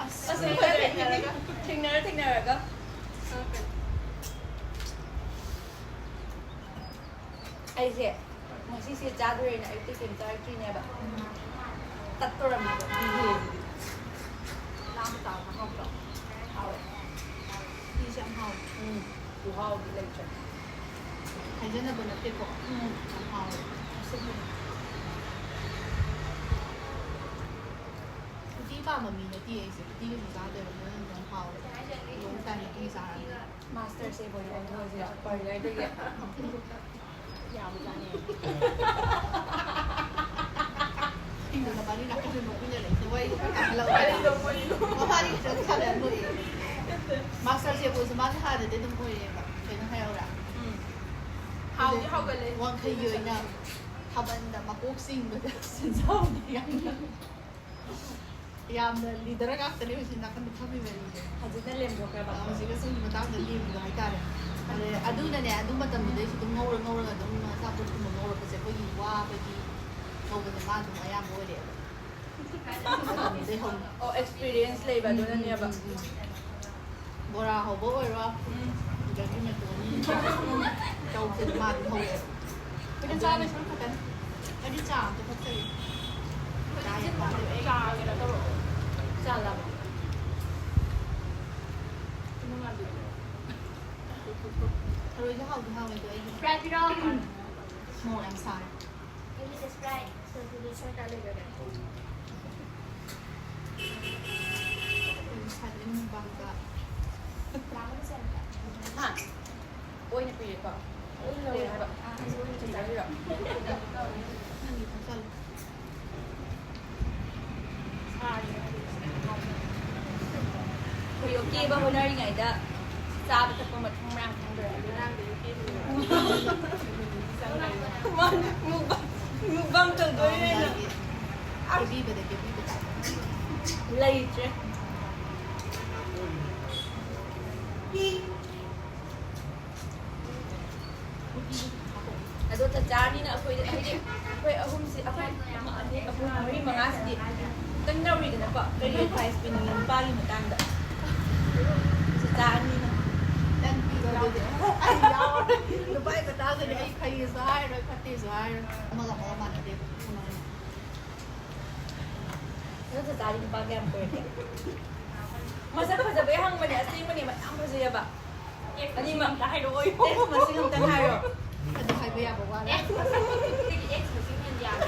ꯑꯁ꯫ ꯑꯁꯦꯡꯕ ꯊꯦꯡꯅꯔꯒ꯫ ꯊꯦꯡꯅꯔ ꯊꯦꯡꯅꯔꯒ꯫ ꯈꯪꯉꯛꯀꯅꯤ꯫ ꯑꯩꯁꯦ ꯉꯁꯤꯁꯦ ꯆꯥꯗꯣꯔꯦꯅ ꯑꯌꯨꯛꯇ ꯀꯩꯝ ꯆꯥꯔꯛꯇ꯭ꯔꯤꯅꯦꯕ꯫ ꯇꯠꯇꯣꯔꯝꯃꯦꯕ꯫ ꯂꯥꯝꯕ ꯇꯥꯕ ꯍꯥꯎꯇ꯭ꯔꯣ? ꯍꯥꯎꯋꯦ꯫ ꯐꯤꯁꯦ ꯌꯥꯝ ꯍꯥꯎꯋꯦ꯫ ꯎꯝ꯫ ꯈꯨꯍꯥꯎꯗꯤ ꯂꯩꯇ꯭ꯔꯦ꯫ ꯍꯥꯏꯖꯅꯕ ꯅꯠꯇꯦꯀꯣ꯫ ꯎꯝ꯫ ꯌꯥꯝ ꯍꯥꯎꯋꯦ꯫ ꯑꯁꯦꯡꯕꯅꯦ꯫ ꯎꯇꯤ ꯄꯥꯝꯕ ꯃꯤ ꯅꯠꯇꯦ ꯑꯩꯁꯦ꯫ ꯎꯇꯤ ꯀꯩꯁꯨ ꯆꯥꯗꯦꯕ꯫ ꯑꯗꯨꯅ ꯑꯗꯨꯝ ꯍꯥꯎꯋꯦ꯫ ꯂꯣꯡ ꯇꯥꯏꯝ ꯃꯇꯨꯡ ꯆꯥꯔꯅꯤ꯫ ꯃꯥꯁꯇꯔ ꯆꯦꯐ ꯑꯣꯏꯅ ꯑꯣꯟꯊꯣꯛꯑꯁꯤꯔ? ꯄꯥꯔꯂꯔꯗꯒꯤ꯫ ꯌꯥꯕꯖꯥꯠꯅꯤ꯫ ꯏꯪꯗꯅ ꯃꯔꯤ ꯅꯥꯀꯟꯗ ꯅꯣꯛꯃꯤꯟꯅꯔꯛꯏꯁꯦ꯫ ꯋꯥꯔꯤꯗꯣ ꯈꯔ ꯀꯥꯈꯠꯂꯛꯑꯣ꯫ ꯋꯥꯔꯤꯗꯣ ꯃꯣꯏ ꯃꯕꯥꯅꯤ ꯈꯛꯇꯪ ꯁꯥꯟꯅꯔ ꯅꯣꯛꯑꯦ꯫ ꯃꯥꯁꯇꯔ ꯆꯦꯐ ꯑꯣꯏꯁꯨ ꯃꯥꯁꯨ ꯍꯥꯟꯅꯗꯤ ꯑꯗꯨꯝ ꯑꯣꯏꯔꯦꯕ꯫ ꯀꯩꯅꯣ ꯍꯥꯏꯔꯛꯎꯔꯥ? ꯎꯝ꯫ ꯍꯥꯎꯗꯤ ꯍꯥꯎꯒꯜꯂꯦ꯫ ꯋꯥꯡꯈꯩꯒꯤ ꯑꯣꯏꯅ ꯊꯥꯕꯜꯗ ꯃꯀꯣꯛ ꯆꯤꯡꯕꯗ ꯁꯦꯟꯖꯥꯎꯗꯤ ꯌꯥꯝꯅ ꯌꯥꯝꯅ ꯂꯤꯗꯔ ꯉꯥꯛꯇꯅꯦ ꯍꯧꯖꯤꯛ ꯅꯥꯀꯟꯗ ꯐꯝꯃꯤ ꯃꯌꯥꯝꯁꯦ꯫ ꯍꯧꯖꯤꯛꯅ ꯂꯦꯝꯊꯣꯛꯈ꯭ꯔꯕ? ꯑ, ꯍꯧꯖꯤꯛꯅ ꯁꯤꯒꯤ ꯃꯇꯥꯡꯗ ꯂꯦꯝꯕꯗꯣ ꯍꯥꯏꯇꯥꯔꯦ꯫ ꯑꯗꯩ ꯑꯗꯨꯅꯅꯦ, ꯑꯗꯨ ꯃꯇꯝꯗꯨꯗꯩꯁꯨ ꯑꯗꯨꯝ ꯉꯧꯔ ꯉꯧꯔꯒ ꯑꯗꯨꯝ ꯑꯆꯥꯄꯣꯠꯀꯨꯝꯕ ꯉꯧꯔꯛꯄꯁꯦ ꯑꯩꯈꯣꯏꯒꯤ ꯋꯥꯕꯒꯤ ꯉꯧꯕꯁꯦ ꯃꯥ ꯑꯗꯨꯝ ꯑꯌꯥꯝꯕ ꯑꯣꯏꯔꯛꯑꯦꯕ꯫ ꯑꯗꯨꯗꯩ ꯍꯧꯅ꯫ ꯑꯣ, ꯑꯦꯛꯁꯄꯤꯔꯤꯌꯦꯟꯁ ꯂꯩꯕ ꯑꯗꯨꯅꯅꯦꯕ꯫ ꯎꯝ, ꯎꯝ, ꯎꯝ, ꯎꯝ꯫ ꯕꯣꯔꯥ ꯍꯧꯕ ꯑꯣꯏꯔꯣ, ꯎꯝ꯫ ꯑꯗꯒꯤ ꯃꯦꯀ꯭ꯔꯣꯅꯤ, ꯎꯝ꯫ ꯆꯧꯁꯦ ꯑꯗꯨꯝ ꯃꯥ ꯑꯗꯨꯝ ꯍꯧꯔꯛꯑꯦꯕ꯫ ꯑꯩꯈꯣꯏꯅ ꯆꯥꯕꯩ ꯁꯔꯨꯛ ꯈꯛꯇꯅꯤ꯫ ꯑꯩꯗꯤ ꯆꯥ ꯑꯝꯇ ꯊꯛꯆꯒꯦ꯫ ꯆꯥ ꯌꯥꯝ ꯄꯥꯝꯃꯦ꯫ ꯆꯥ ꯀꯩꯅꯣ ꯇꯧꯔꯛꯑꯣ꯫ ꯆꯥ ꯂꯥꯛꯑꯣ꯫ Sprite ꯄꯤꯔꯛꯑꯣ꯫ ꯃꯣꯔꯣꯛ ꯌꯥꯝ ꯁꯥꯔꯦ꯫ ꯑꯩꯒꯤꯁꯦ Sprite꯫ ꯑꯩꯈꯣꯏ ꯉꯁꯥꯏꯗꯩ ꯃꯨꯛꯕꯥꯡ ꯆꯥ-, ꯍꯥ? ꯑꯣꯏꯅ ꯄꯤꯔꯦꯀꯣ? ꯑꯣꯏꯅ ꯂꯧꯔꯦ ꯍꯥꯏꯕ꯫ ꯑꯥ, ꯑꯩꯁꯨ ꯑꯣꯏꯅ ꯆꯥꯛ ꯆꯥꯕꯤꯔꯣ꯫ ꯅꯪꯒꯤ ꯈꯛ ꯆꯥꯂꯣ꯫ ꯑꯩꯈꯣꯏ ꯀꯦꯕ ꯍꯣꯠꯅꯔꯤꯉꯩꯗ ꯆꯥꯕ ꯊꯛꯄ ꯃꯊꯣꯡ ꯃꯔꯥꯡ ꯈꯪꯗ꯭ꯔꯦ꯫ ꯃꯥꯅꯦ, ꯃꯨꯛꯕꯥꯡ, ꯃꯨꯛꯕꯥꯡ ꯇꯧꯗꯣꯏꯅꯦꯅ꯫ ꯀꯦꯕꯤꯕꯗ ꯀꯦꯕꯤꯕꯗ꯫ ꯂꯩꯇ꯭ꯔꯦ꯫ ꯑꯗꯣ ꯆꯥꯛ ꯆꯥꯔꯅꯤꯅ ꯑꯩꯈꯣꯏꯗ, ꯍꯥꯏꯗꯤ, ꯑꯩꯈꯣꯏ ꯑꯍꯨꯝꯁꯤ, ꯑꯩꯈꯣꯏ ꯑꯃ, ꯑꯅꯤ, ꯑꯍꯨꯝ, ꯃꯔꯤ, ꯃꯉꯥꯁꯤꯗꯤ ꯈꯤꯇꯪ ꯅꯧꯔꯤꯗꯅꯀꯣ꯫ ꯀꯔꯤ advice ꯄꯤꯅꯤꯡꯉꯤ ꯅꯨꯄꯥꯒꯤ ꯃꯇꯥꯡꯗ? ꯆꯥꯛ ꯆꯥꯔꯅꯤꯅ꯫ ꯅꯪ ꯄꯤꯔꯣ ꯑꯗꯨꯗꯤ꯫ ꯑꯩ ꯌꯥꯎꯔꯦ꯫ ꯅꯨꯄꯥꯒꯤ ꯃꯇꯥꯡꯗꯗꯤ ꯑꯩ ꯐꯩꯌꯦꯁꯨ ꯍꯥꯏꯔꯣꯏ, ꯐꯠꯇꯦꯁꯨ ꯍꯥꯏꯔꯣꯏ꯫ ꯑꯃꯒ ꯑꯃꯒ ꯃꯥꯟꯅꯗꯦꯕ꯫ ꯑꯗꯣ ꯆꯥꯛ ꯆꯥꯔꯤ ꯅꯨꯄꯥ ꯀꯌꯥꯝ ꯀꯣꯏꯔꯒꯦ? ꯃꯁꯛ ꯐꯖꯕꯩ ꯍꯪꯕꯅꯦ, ꯑꯁꯦꯡꯕꯅꯦ, ꯃꯌꯥꯝ ꯐꯖꯩꯌꯦꯕ꯫ ꯑꯅꯤꯃꯛ ꯑꯝꯇ ꯍꯥꯏꯔꯛꯑꯣ꯫ Ex ꯃꯁꯤꯡ ꯑꯝꯇ ꯍꯥꯏꯔꯣ꯫ ꯑꯗꯨ ꯍꯥꯏꯕ ꯌꯥꯕ ꯋꯥꯔ? Ex ꯃꯁꯤꯡ, ꯑꯩꯒꯤ ex ꯃꯁꯤꯡ ꯍꯦꯟꯅ ꯌꯥꯝꯃꯦ꯫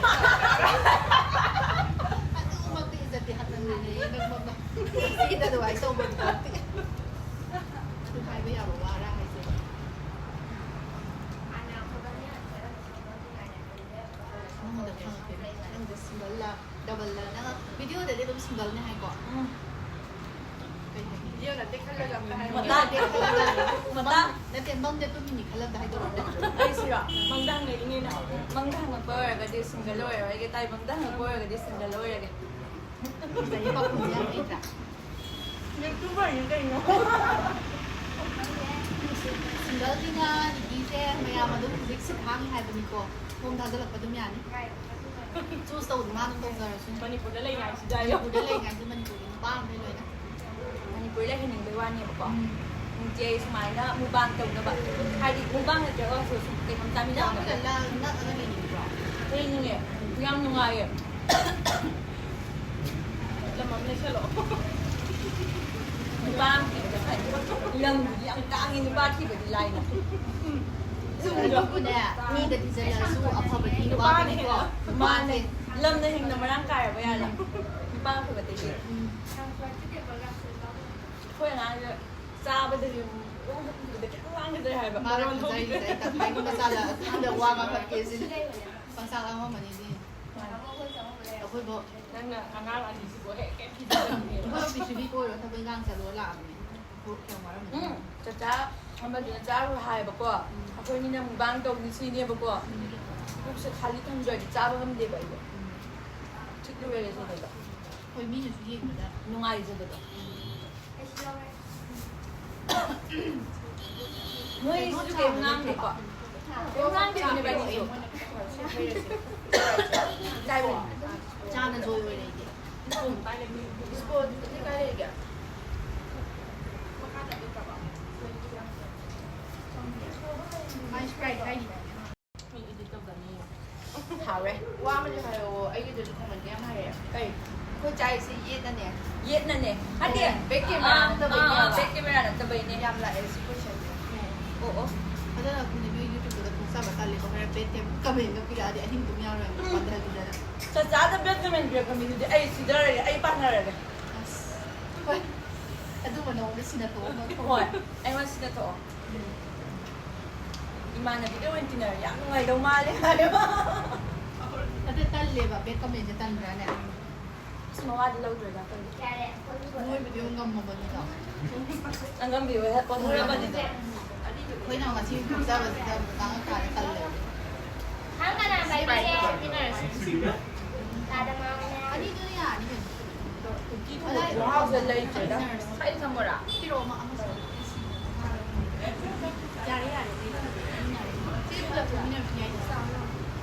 ꯑꯗꯨꯃꯛꯇꯤ ꯏꯖꯠꯇꯤ ꯍꯟꯊꯅ ꯍꯥꯏꯅꯩꯌꯦ, ꯅꯪꯉꯣꯟꯗ꯫ ꯁꯤꯗ ꯑꯗꯨꯃꯥꯏꯅ ꯇꯧꯕꯗꯤ ꯅꯠꯇꯦ꯫ ꯑꯗꯨ ꯍꯥꯏꯕ ꯌꯥꯕ ꯋꯥꯔ ꯍꯥꯏꯁꯦ? ꯅꯉꯣꯟꯗ ꯈꯪꯉꯛꯀꯦ꯫ ꯅꯪꯁꯦ single ꯂ, double ꯂ? ꯅꯪ video ꯗꯗꯤ ꯑꯗꯨꯝ single ꯅꯦ ꯍꯥꯏꯀꯣ? ꯎꯝ꯫ ꯀꯩ ꯍꯥꯏꯒꯦ? Video ꯅꯠꯇꯦ ꯈꯜꯂꯒ ꯑꯝꯇ ꯍꯥꯏꯔꯛꯑꯣ꯫ ꯃꯇꯥ-, ꯃꯇꯥ-, ꯅꯠꯇꯦ, ꯃꯪꯗ ꯇꯨꯝꯃꯤꯅꯤ ꯈꯜꯂꯝꯗ ꯍꯥꯏꯗꯣꯔꯛꯑꯣ꯫ ꯑꯩꯁꯤꯔꯣ? ꯃꯪꯗ ꯍꯪꯉꯛꯏꯅꯦꯅ꯫ ꯃꯪꯗ ꯍꯪꯉꯛꯄ ꯑꯣꯏꯔꯒꯗꯤ single ꯑꯣꯏꯔꯔꯣꯏꯒꯦ ꯇꯥꯏ, ꯃꯪꯗ ꯍꯪꯉꯛꯄ ꯑꯣꯏꯔꯒꯗꯤ single ꯑꯣꯏꯔꯒꯦ꯫ ꯐꯖꯩꯌꯦ ꯄꯥꯎꯈꯨꯝꯁꯦ ꯌꯥꯝ ꯅꯠꯇ꯭ꯔꯥ? YouTuber ꯅꯤ ꯀꯩꯅꯣ꯫ Single ꯅꯤꯅ ꯅꯤꯀꯤꯁꯦ ꯃꯌꯥꯝ ꯑꯗꯨꯝ ꯍꯧꯖꯤꯛ ꯁꯤꯠ ꯍꯥꯡꯉꯤ ꯍꯥꯏꯕꯅꯤꯀꯣ꯫ Form ꯊꯥꯖꯤꯜꯂꯛꯄ ꯑꯗꯨꯝ ꯌꯥꯅꯤ꯫ Choose ꯇꯧꯕ ꯃꯥ ꯑꯗꯨꯝ ꯇꯧꯖꯔꯁꯨ꯫ ꯃꯅꯤꯄꯨꯔꯗ ꯂꯩꯉꯥꯏꯁꯤꯗ ꯍꯥꯏꯌꯣ꯫ ꯃꯅꯤꯄꯨꯔꯗ ꯂꯩꯉꯥꯏꯁꯤ ꯃꯅꯤꯄꯨꯔꯒꯤ ꯅꯨꯄꯥ ꯑꯃ ꯂꯣꯏꯅ꯫ ꯃꯅꯤꯄꯨꯔ ꯂꯩꯍꯟꯅꯤꯡꯕꯩ ꯋꯥꯅꯦꯕꯀꯣ꯫ ꯎꯝ꯫ ꯅꯨꯡꯇꯤ ꯑꯩ ꯁꯨꯃꯥꯏꯅ mukbang ꯇꯧꯅꯕ꯫ ꯍꯥꯏꯗꯤ mukbang ꯅꯠꯇ꯭ꯔꯒꯁꯨ ꯁꯨꯝ ꯀꯩꯅꯣꯝ ꯆꯥꯃꯤꯟꯅꯕꯗꯣ꯫ ꯌꯥꯝꯅ ꯂ-, ꯅꯛꯑꯒ ꯂꯩꯅꯤꯡꯕ꯭ꯔꯣ? ꯂꯩꯅꯤꯡꯉꯦ꯫ ꯌꯥꯝ ꯅꯨꯡꯉꯥꯏꯌꯦ꯫ ꯂꯝ ꯑꯃ ꯂꯩꯁꯜꯂꯣ꯫ ꯅꯨꯄꯥ ꯑꯃ ꯊꯤꯕꯗ ꯐꯩ꯫ ꯂꯝꯗꯨꯗꯤ ꯌꯥꯝ ꯇꯥꯡꯉꯤ, ꯅꯨꯄꯥ ꯊꯤꯕꯗꯤ ꯂꯥꯏꯅ꯫ ꯑꯗꯨꯕꯨꯅꯦ, ꯃꯤꯗ ꯊꯤꯖꯤꯜꯂꯁꯨ ꯑꯐꯕꯗꯤ ꯅꯨꯄꯥꯅ ꯅꯨꯄꯥꯅꯤꯀꯣ꯫ ꯍꯦꯟꯅ, ꯅꯨꯄꯥꯅꯦ꯫ ꯂꯝꯅ ꯍꯦꯟꯅ ꯃꯔꯥꯡ ꯀꯥꯏꯔꯕ ꯌꯥꯔꯦ꯫ ꯅꯨꯄꯥ ꯑꯐꯕꯗꯒꯤ꯫ ꯎꯝ꯫ ꯑꯩꯈꯣꯏ ꯑꯉꯥꯡꯁꯦ ꯆꯥꯕꯗꯗꯤ ꯑꯃꯨꯛ ꯎꯕꯗ ꯈꯤꯇꯪ ꯂꯥꯡꯒꯗ꯭ꯔꯦ ꯍꯥꯏꯕ꯫ ꯃꯥꯅ ꯃꯔꯣꯟ ꯊꯣꯛꯈꯤꯗ꯭ꯔꯦ꯫ ꯈꯟꯖꯔꯤꯁꯦ, ꯑꯩ ꯇꯪꯈꯥꯏꯒꯨꯝꯕ ꯆꯥꯜꯂꯛꯑꯀꯥꯟꯗ ꯋꯥ ꯉꯥꯡꯉꯛꯀꯦ ꯁꯤꯅꯤ꯫ ꯄꯪꯆꯥ ꯂꯥꯡꯉꯝꯃꯅꯤ ꯁꯤꯅꯤ꯫ ꯑꯩꯈꯣꯏꯕꯨ ꯅꯪꯅ ꯑꯉꯥꯡ ꯑꯅꯤꯁꯤꯕꯨ ꯍꯦꯛ ꯍꯦꯛ ꯄꯤꯖꯕꯅꯦꯕ꯫ ꯑꯩꯈꯣꯏ ꯑꯣꯐꯤꯁꯇꯨꯗꯤ ꯀꯣꯏꯔꯣ, ꯊꯕꯛ ꯏꯟꯈꯥꯡ ꯆꯠꯂꯣ ꯂꯥꯛꯑꯕꯅꯦ꯫ ꯀꯌꯥꯝ ꯋꯥꯔꯝꯃꯅꯤ꯫ ꯎꯝ, ꯆꯆꯥ ꯑꯃꯗꯨꯅ ꯆꯥꯔꯨꯔꯣ ꯍꯥꯏꯌꯦꯕꯀꯣ꯫ ꯎꯝ꯫ ꯑꯩꯈꯣꯏ ꯃꯤꯅ ꯃꯨꯛꯕꯥꯡ ꯇꯧꯅꯤ ꯁꯤꯅꯦꯕꯀꯣ꯫ ꯎꯝ꯫ ꯄꯨꯛꯁꯦ ꯈꯥꯂꯤ ꯊꯝꯗ꯭ꯔꯗꯤ ꯆꯥꯕ ꯉꯝꯗꯦꯕ ꯑꯩꯗꯣ꯫ ꯎꯝ꯫ ꯊꯤꯠꯂꯨꯔꯦ ꯁꯤꯅꯦꯕ꯫ ꯍꯣꯏ, ꯃꯤꯅꯁꯨ ꯌꯦꯡꯕꯗ꯫ ꯅꯨꯡꯉꯥꯏꯖꯕꯗꯣ꯫ ꯎꯝ꯫ ꯅꯣꯏꯁꯨ ꯀꯩꯝ ꯉꯥꯡꯗꯦꯀꯣ? ꯀꯩꯝ ꯉꯥꯡꯗꯦ ꯅꯣꯏꯕꯥꯅꯤꯁꯨ? ꯆꯥꯅ ꯖꯣꯏ ꯑꯣꯏꯔꯦ ꯑꯩꯗꯤ꯫ ꯁ꯭ꯀꯨꯜꯗꯨꯗꯤ ꯀꯥꯏ ꯂꯩꯒꯦ? ꯃꯥꯏ ꯁ꯭ꯄ꯭ꯔꯥꯏꯠ ꯍꯥꯏꯔꯤꯕꯅꯦ꯫ ꯍꯥꯎꯔꯦ꯫ ꯋꯥ ꯑꯃꯗꯤ ꯍꯥꯏꯔꯛꯑꯣ, ꯑꯩꯒꯤꯗꯁꯨ ꯈꯣꯡꯃꯟꯗꯤ ꯌꯥꯝ ꯍꯥꯏꯔꯛꯑꯦ꯫ ꯀꯩ? ꯑꯩꯈꯣꯏ ꯆꯥꯏꯁꯦ ꯌꯦꯠꯅꯅꯦ꯫ ꯌꯦꯠꯅꯅꯦ? ꯅꯠꯇꯦ꯫ ꯕꯦꯛ ꯀꯦꯃꯦꯔꯥ ꯑꯥ, ꯑꯥ, ꯅꯠꯇꯕꯩꯅꯦ ꯑꯥ, ꯍꯥꯏꯕ꯫ ꯕꯦꯛ ꯀꯦꯃꯦꯔꯥ ꯅꯠꯇꯕꯩꯅꯦ꯫ ꯌꯥꯝ ꯂꯥꯛꯑꯦ ꯁꯤ ꯀꯣꯏꯁꯟꯁꯦ꯫ ꯑꯣ, ꯑꯣ꯫ ꯑꯗꯨꯅ ꯑꯩꯈꯣꯏꯅ ꯅꯣꯏ YouTube-ꯇ ꯄꯨꯡꯆꯥꯕ ꯇꯜꯂꯦꯀꯣ, ꯈꯔ ꯕꯦꯠ ꯀꯦꯝ ꯀꯃꯦꯟꯒ ꯄꯤꯔꯛꯑꯗꯤ ꯑꯍꯤꯡ ꯇꯨꯝ ꯌꯥꯔꯣꯏ ꯍꯥꯏꯕ, ꯄꯟꯊꯈꯤꯗꯅ꯫ ꯆꯆꯥꯗ ꯕꯦꯠ ꯀꯃꯦꯟ ꯄꯤꯔꯛꯄ ꯃꯤꯗꯨꯗꯤ ꯑꯩ ꯁꯤꯗꯔꯒꯦ, ꯑꯩ ꯄꯥꯟꯅꯔꯒꯦ꯫ ꯑꯁ, ꯍꯣꯏ꯫ ꯑꯗꯨꯝꯕ ꯅꯉꯣꯟꯗ ꯁꯤꯟꯅꯊꯣꯛꯑꯣ꯫ ꯍꯣꯏ, ꯑꯩꯉꯣꯟꯗ ꯁꯤꯟꯅꯊꯣꯛꯑꯣ꯫ ꯎꯝ꯫ ꯏꯃꯥꯟꯅꯕꯤꯒ ꯑꯣꯏꯅ ꯇꯤꯟꯅꯔꯗꯤ ꯌꯥꯝ ꯅꯨꯡꯉꯥꯏꯗꯧ ꯃꯥꯜꯂꯦ ꯍꯥꯏꯕ꯫ ꯑꯗꯨ ꯇꯜꯂꯦꯕ, ꯕꯦꯠ ꯀꯃꯦꯟꯁꯦ ꯇꯟꯗ꯭ꯔꯥꯅꯦ? ꯑꯁ, ꯃꯋꯥꯗꯤ ꯂꯧꯗ꯭ꯔꯦꯗ ꯇꯜꯂꯦ꯫ ꯅꯣꯏꯕꯨꯗꯤ ꯑꯃꯨꯛ ꯉꯝꯃꯕꯅꯤꯗꯣ꯫ ꯑꯉꯝꯕꯤ ꯑꯣꯏ-, ꯑꯣꯟꯊꯣꯔꯛꯑꯕꯅꯤꯗꯣ꯫ ꯑꯩꯈꯣꯏꯅ ꯉꯁꯤ ꯊꯣꯛꯆꯕꯁꯤꯗ ꯑꯃꯨꯛ ꯉꯥꯡꯉꯛ ꯇꯥꯔꯦ, ꯇꯜꯂꯦ꯫ ꯍꯥꯡ ꯀꯅꯥ ꯄꯥꯏꯕꯤꯒꯦ? ꯇꯥꯗ ꯉꯥꯡꯉꯦ꯫ ꯑꯅꯤꯗꯨꯅ ꯌꯥꯔꯅꯤ ꯀꯩꯅꯣ꯫ ꯀꯨꯀꯤ ꯊꯣꯡꯕ ꯃꯍꯥꯎꯁꯦ ꯂꯩꯇ꯭ꯔꯦꯗ꯫ ꯁ꯭ꯋꯥꯏꯗ ꯊꯝꯃꯣꯔꯥ? ꯄꯤꯔꯛꯑꯣ, ꯑꯃ, ꯑꯃ ꯁꯥꯎ꯫ ꯌꯥꯔꯦ, ꯌꯥꯔꯦ, ꯌꯥꯔꯦ꯫ ꯁꯤ ꯄꯨꯂꯞ ꯊꯣꯡꯃꯤꯟꯅꯔꯁꯨ ꯌꯥꯏꯗꯅ꯫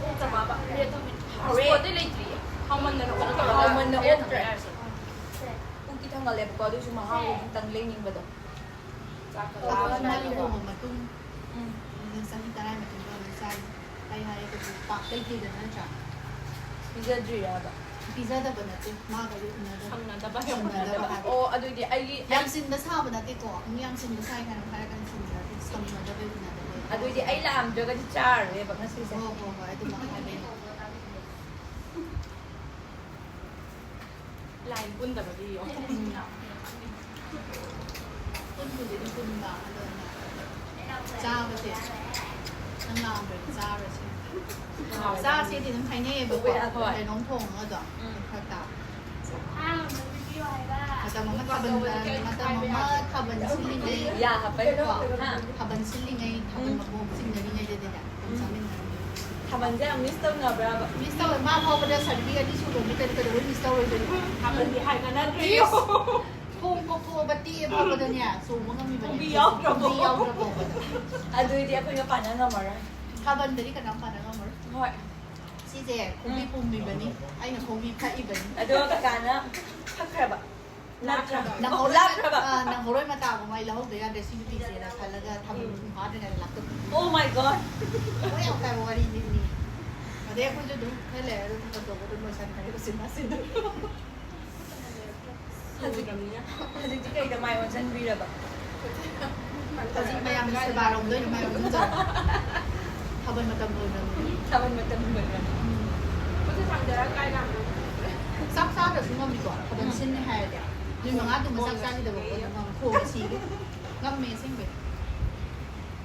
ꯑꯣꯛꯇ꯭ꯔꯕꯕ? ꯍꯥꯎꯔꯦ꯫ ꯁ꯭ꯄꯣꯟꯗꯤ ꯂꯩꯇ꯭ꯔꯤꯌꯦ꯫ ꯍꯥꯎꯃꯟꯗꯅ ꯑꯣꯛꯇ꯭ꯔꯕ? ꯍꯥꯎꯃꯟꯗꯅ ꯑꯣꯛꯇ꯭ꯔꯦ꯫ ꯄꯨꯛꯇꯤ ꯊꯪꯒꯠꯂꯦꯕꯀꯣ, ꯑꯗꯨꯏꯁꯨ ꯃꯍꯥꯎꯗꯣ ꯑꯗꯨꯝꯇꯪ ꯂꯩꯅꯤꯡꯕꯗꯣ꯫ ꯆꯥꯛꯀ ꯑꯩꯈꯣꯏꯁꯨ ꯃꯥ ꯂꯥꯝꯃꯦ꯫ ꯂꯨꯍꯣꯡꯕ ꯃꯇꯨꯡ, ꯎꯝ꯫ ꯑꯗꯨꯝ ꯆꯍꯤ ꯇꯔꯥꯒꯤ ꯃꯇꯨꯡꯗ ꯑꯃꯨꯛ ꯆꯥꯏ꯫ ꯀꯩ ꯍꯥꯏꯔꯒꯗꯤ ꯄꯥꯛ ꯂꯩꯇꯦꯗꯅ, ꯅꯠꯇ꯭ꯔꯥ? ꯄꯤꯖꯗ꯭ꯔꯤꯔꯕ? ꯄꯤꯖꯗꯕ ꯅꯠꯇꯦ, ꯃꯥꯒꯗꯤ ꯎꯅꯗꯕ꯫ ꯁꯝꯅꯗꯕ꯫ ꯁꯝꯅꯗꯕ ꯍꯥꯏꯕ꯫ ꯑꯣ, ꯑꯗꯨꯗꯤ ꯑꯩꯒꯤ, ꯌꯥꯝ ꯆꯤꯟꯕ ꯁꯥꯕ ꯅꯠꯇꯦꯀꯣ, ꯃꯤ ꯌꯥꯝ ꯆꯤꯟꯕ ꯁꯥꯏ ꯍꯥꯏꯅ ꯍꯥꯏꯔꯒ ꯁꯝꯅꯗꯕ, ꯁꯝꯅꯗꯕꯩ ꯎꯅꯗꯕꯩ꯫ ꯑꯗꯨꯏꯗꯤ ꯑꯩ ꯂꯥꯛꯑꯝꯗ꯭ꯔꯒꯗꯤ ꯆꯥꯔꯔꯣꯏꯕ ꯉꯁꯤꯁꯦ꯫ ꯍꯣꯏ, ꯍꯣꯏ, ꯍꯣꯏ, ꯑꯗꯨꯃꯛ ꯍꯥꯏꯕꯤꯌꯨ꯫ ꯂꯥꯏꯟ ꯄꯨꯟꯗꯕꯒꯤ ꯌꯣ꯫ ꯄꯨꯟꯕꯨꯗꯤ ꯑꯗꯨꯝ ꯄꯨꯟꯕ, ꯑꯗꯣ ꯆꯥꯕꯁꯦ ꯅꯪ ꯂꯥꯛꯑꯝꯗ꯭ꯔꯗꯤ ꯆꯥꯔꯣꯏꯁꯦ꯫ ꯆꯥꯁꯦꯗꯤ ꯑꯗꯨꯝ ꯍꯥꯏꯅꯩꯌꯦꯕꯀꯣ, ꯍꯣꯏ꯫ ꯀꯩꯅꯣꯝ ꯊꯣꯡꯉꯒ ꯑꯗꯨꯝ ꯎꯝ꯫ ꯐꯔꯛ ꯇꯥꯕ꯫ ꯃꯇꯝ ꯑꯃ ꯊꯥꯕꯜ, ꯃꯇꯝ ꯑꯃ ꯊꯥꯕꯜ ꯁꯤꯜꯂꯤꯉꯩ, ꯌꯥ ꯍꯥꯞꯄꯩ꯫ ꯀꯣ, ꯍꯥ꯫ ꯊꯥꯕꯜ ꯁꯤꯜꯂꯤꯉꯩ, ꯊꯥꯕꯜ ꯎꯝ꯫ ꯃꯄꯣꯝ ꯆꯤꯡꯅꯔꯤꯉꯩꯗꯗꯤꯅꯦ ꯑꯗꯨꯝ ꯎꯝ꯫ ꯆꯥꯃꯤꯟꯅꯔꯝꯃꯤ꯫ ꯊꯥꯕꯜꯁꯦ ꯌꯥꯝ ꯃꯤꯁ ꯇꯧꯅꯕ꯭ꯔꯕ? ꯃꯤꯁ ꯇꯧꯋꯦ꯫ ꯃꯥ ꯐꯥꯎꯕꯗ ꯁꯥꯔꯇꯤꯐꯤꯀꯦꯠ ꯑꯅꯤ ꯁꯨꯈ꯭ꯔꯕꯅꯤ, ꯀꯩꯅꯣ, ꯀꯩꯗꯧꯕꯩ ꯃꯤꯁ ꯇꯧꯔꯣꯏꯗꯣꯏꯅꯣ? ꯊꯥꯕꯜꯗꯤ ꯍꯥꯏꯅꯅꯗ꯭ꯔꯦ꯫ ꯏꯁ! ꯈꯣꯡ ꯀꯣꯛꯊꯣꯛꯑꯕ ꯇꯦꯛꯑ ꯐꯥꯎꯕꯗꯅꯦ, ꯆꯣꯡꯕ ꯉꯝꯃꯤꯕꯅꯦ꯫ ꯈꯣꯡꯕꯤ ꯌꯥꯎꯗ꯭ꯔꯕꯣ? ꯈꯣꯡꯕꯤ ꯌꯥꯎꯗ꯭ꯔ ꯐꯥꯎꯕꯗ꯫ ꯑꯗꯨꯏꯗꯤ ꯑꯩꯈꯣꯏꯒ ꯄꯥꯟꯅ ꯉꯝꯃꯔꯣꯏ꯫ ꯊꯥꯕꯜꯗꯗꯤ ꯀꯅꯥꯝ ꯄꯥꯟꯅ ꯉꯝꯃꯔꯣꯏ꯫ ꯍꯣꯏ꯫ ꯁꯤꯁꯦ ꯈꯣꯡꯕꯤ ꯎꯝ꯫ ꯄꯨꯝꯃꯤꯕꯅꯤ, ꯑꯩꯅ ꯈꯣꯡꯕꯤ ꯐꯛꯏꯕꯅꯤ꯫ ꯑꯗꯣ ꯀꯀꯥꯅ ꯐꯛꯈ꯭ꯔꯕ? ꯅꯠꯇ꯭ꯔꯥ? ꯅꯪꯍꯧꯔꯣꯏ ꯂꯥꯛꯈ꯭ꯔꯕ? ꯑ, ꯅꯪꯍꯧꯔꯣꯏ ꯃꯇꯥꯒꯨꯝꯕ ꯑꯩ ꯂꯧꯍꯧꯗ ꯌꯥꯗ꯭ꯔꯦ ꯁꯤ ꯅꯨꯄꯤꯁꯦꯅ ꯈꯜꯂꯒ ꯊꯥꯕꯜ ꯎꯝ꯫ ꯃꯄꯨꯡ ꯐꯥꯗ꯭ꯔꯤꯉꯩꯗ ꯂꯥꯛꯇꯕ꯫ Oh my God! ꯊꯋꯥꯏ ꯌꯥꯝ ꯀꯥꯏꯕ ꯋꯥꯔꯤꯅꯤ꯫ ꯑꯗꯩ ꯑꯩꯈꯣꯏꯁꯨ ꯑꯗꯨꯝ ꯈꯔ ꯂꯩꯔꯒ ꯑꯗꯨꯝ ꯊꯥꯕꯜ ꯆꯣꯡꯕ ꯑꯗꯨꯝ ꯂꯣꯏꯁꯟꯈ꯭ꯔꯦ ꯎꯆꯤꯟ ꯅꯥꯆꯤꯟꯅ꯫ ꯍꯧꯖꯤꯛ, ꯍꯧꯖꯤꯛꯇꯤ ꯀꯩꯗ ꯃꯥꯏ ꯑꯣꯟꯁꯤꯟꯕꯤꯔꯕ? ꯍꯧꯖꯤꯛ ꯃꯌꯥꯝꯒꯤ ꯁꯦꯕꯥꯔꯣꯝꯗ ꯑꯣꯏꯅ ꯃꯥꯏ ꯑꯣꯟꯁꯤꯟꯖꯔꯦ꯫ ꯊꯥꯕꯜ ꯃꯇꯝ ꯂꯣꯏꯈ꯭ꯔꯕꯅꯤ꯫ ꯊꯥꯕꯜ ꯃꯇꯝ ꯂꯣꯏꯈ꯭ꯔꯕꯅꯤ꯫ ꯎꯝ꯫ ꯆꯥꯛ ꯆꯥꯗ꯭ꯔꯁꯨ ꯉꯝꯃꯤꯀꯣ, ꯊꯥꯕꯜ ꯎꯝ꯫ ꯁꯤꯟꯅꯤ ꯍꯥꯏꯔꯗꯤ꯫ ꯅꯨꯃꯤꯠ ꯃꯉꯥ ꯇꯨꯝꯕ ꯆꯥꯛ ꯆꯥꯈꯤꯗꯕ ꯄꯣꯠꯇꯣ ꯉꯝꯃꯤ꯫ ꯈꯣꯡꯅ ꯁꯤꯒꯦ꯫ ꯉꯝꯃꯦ ꯑꯁꯦꯡꯕꯩ꯫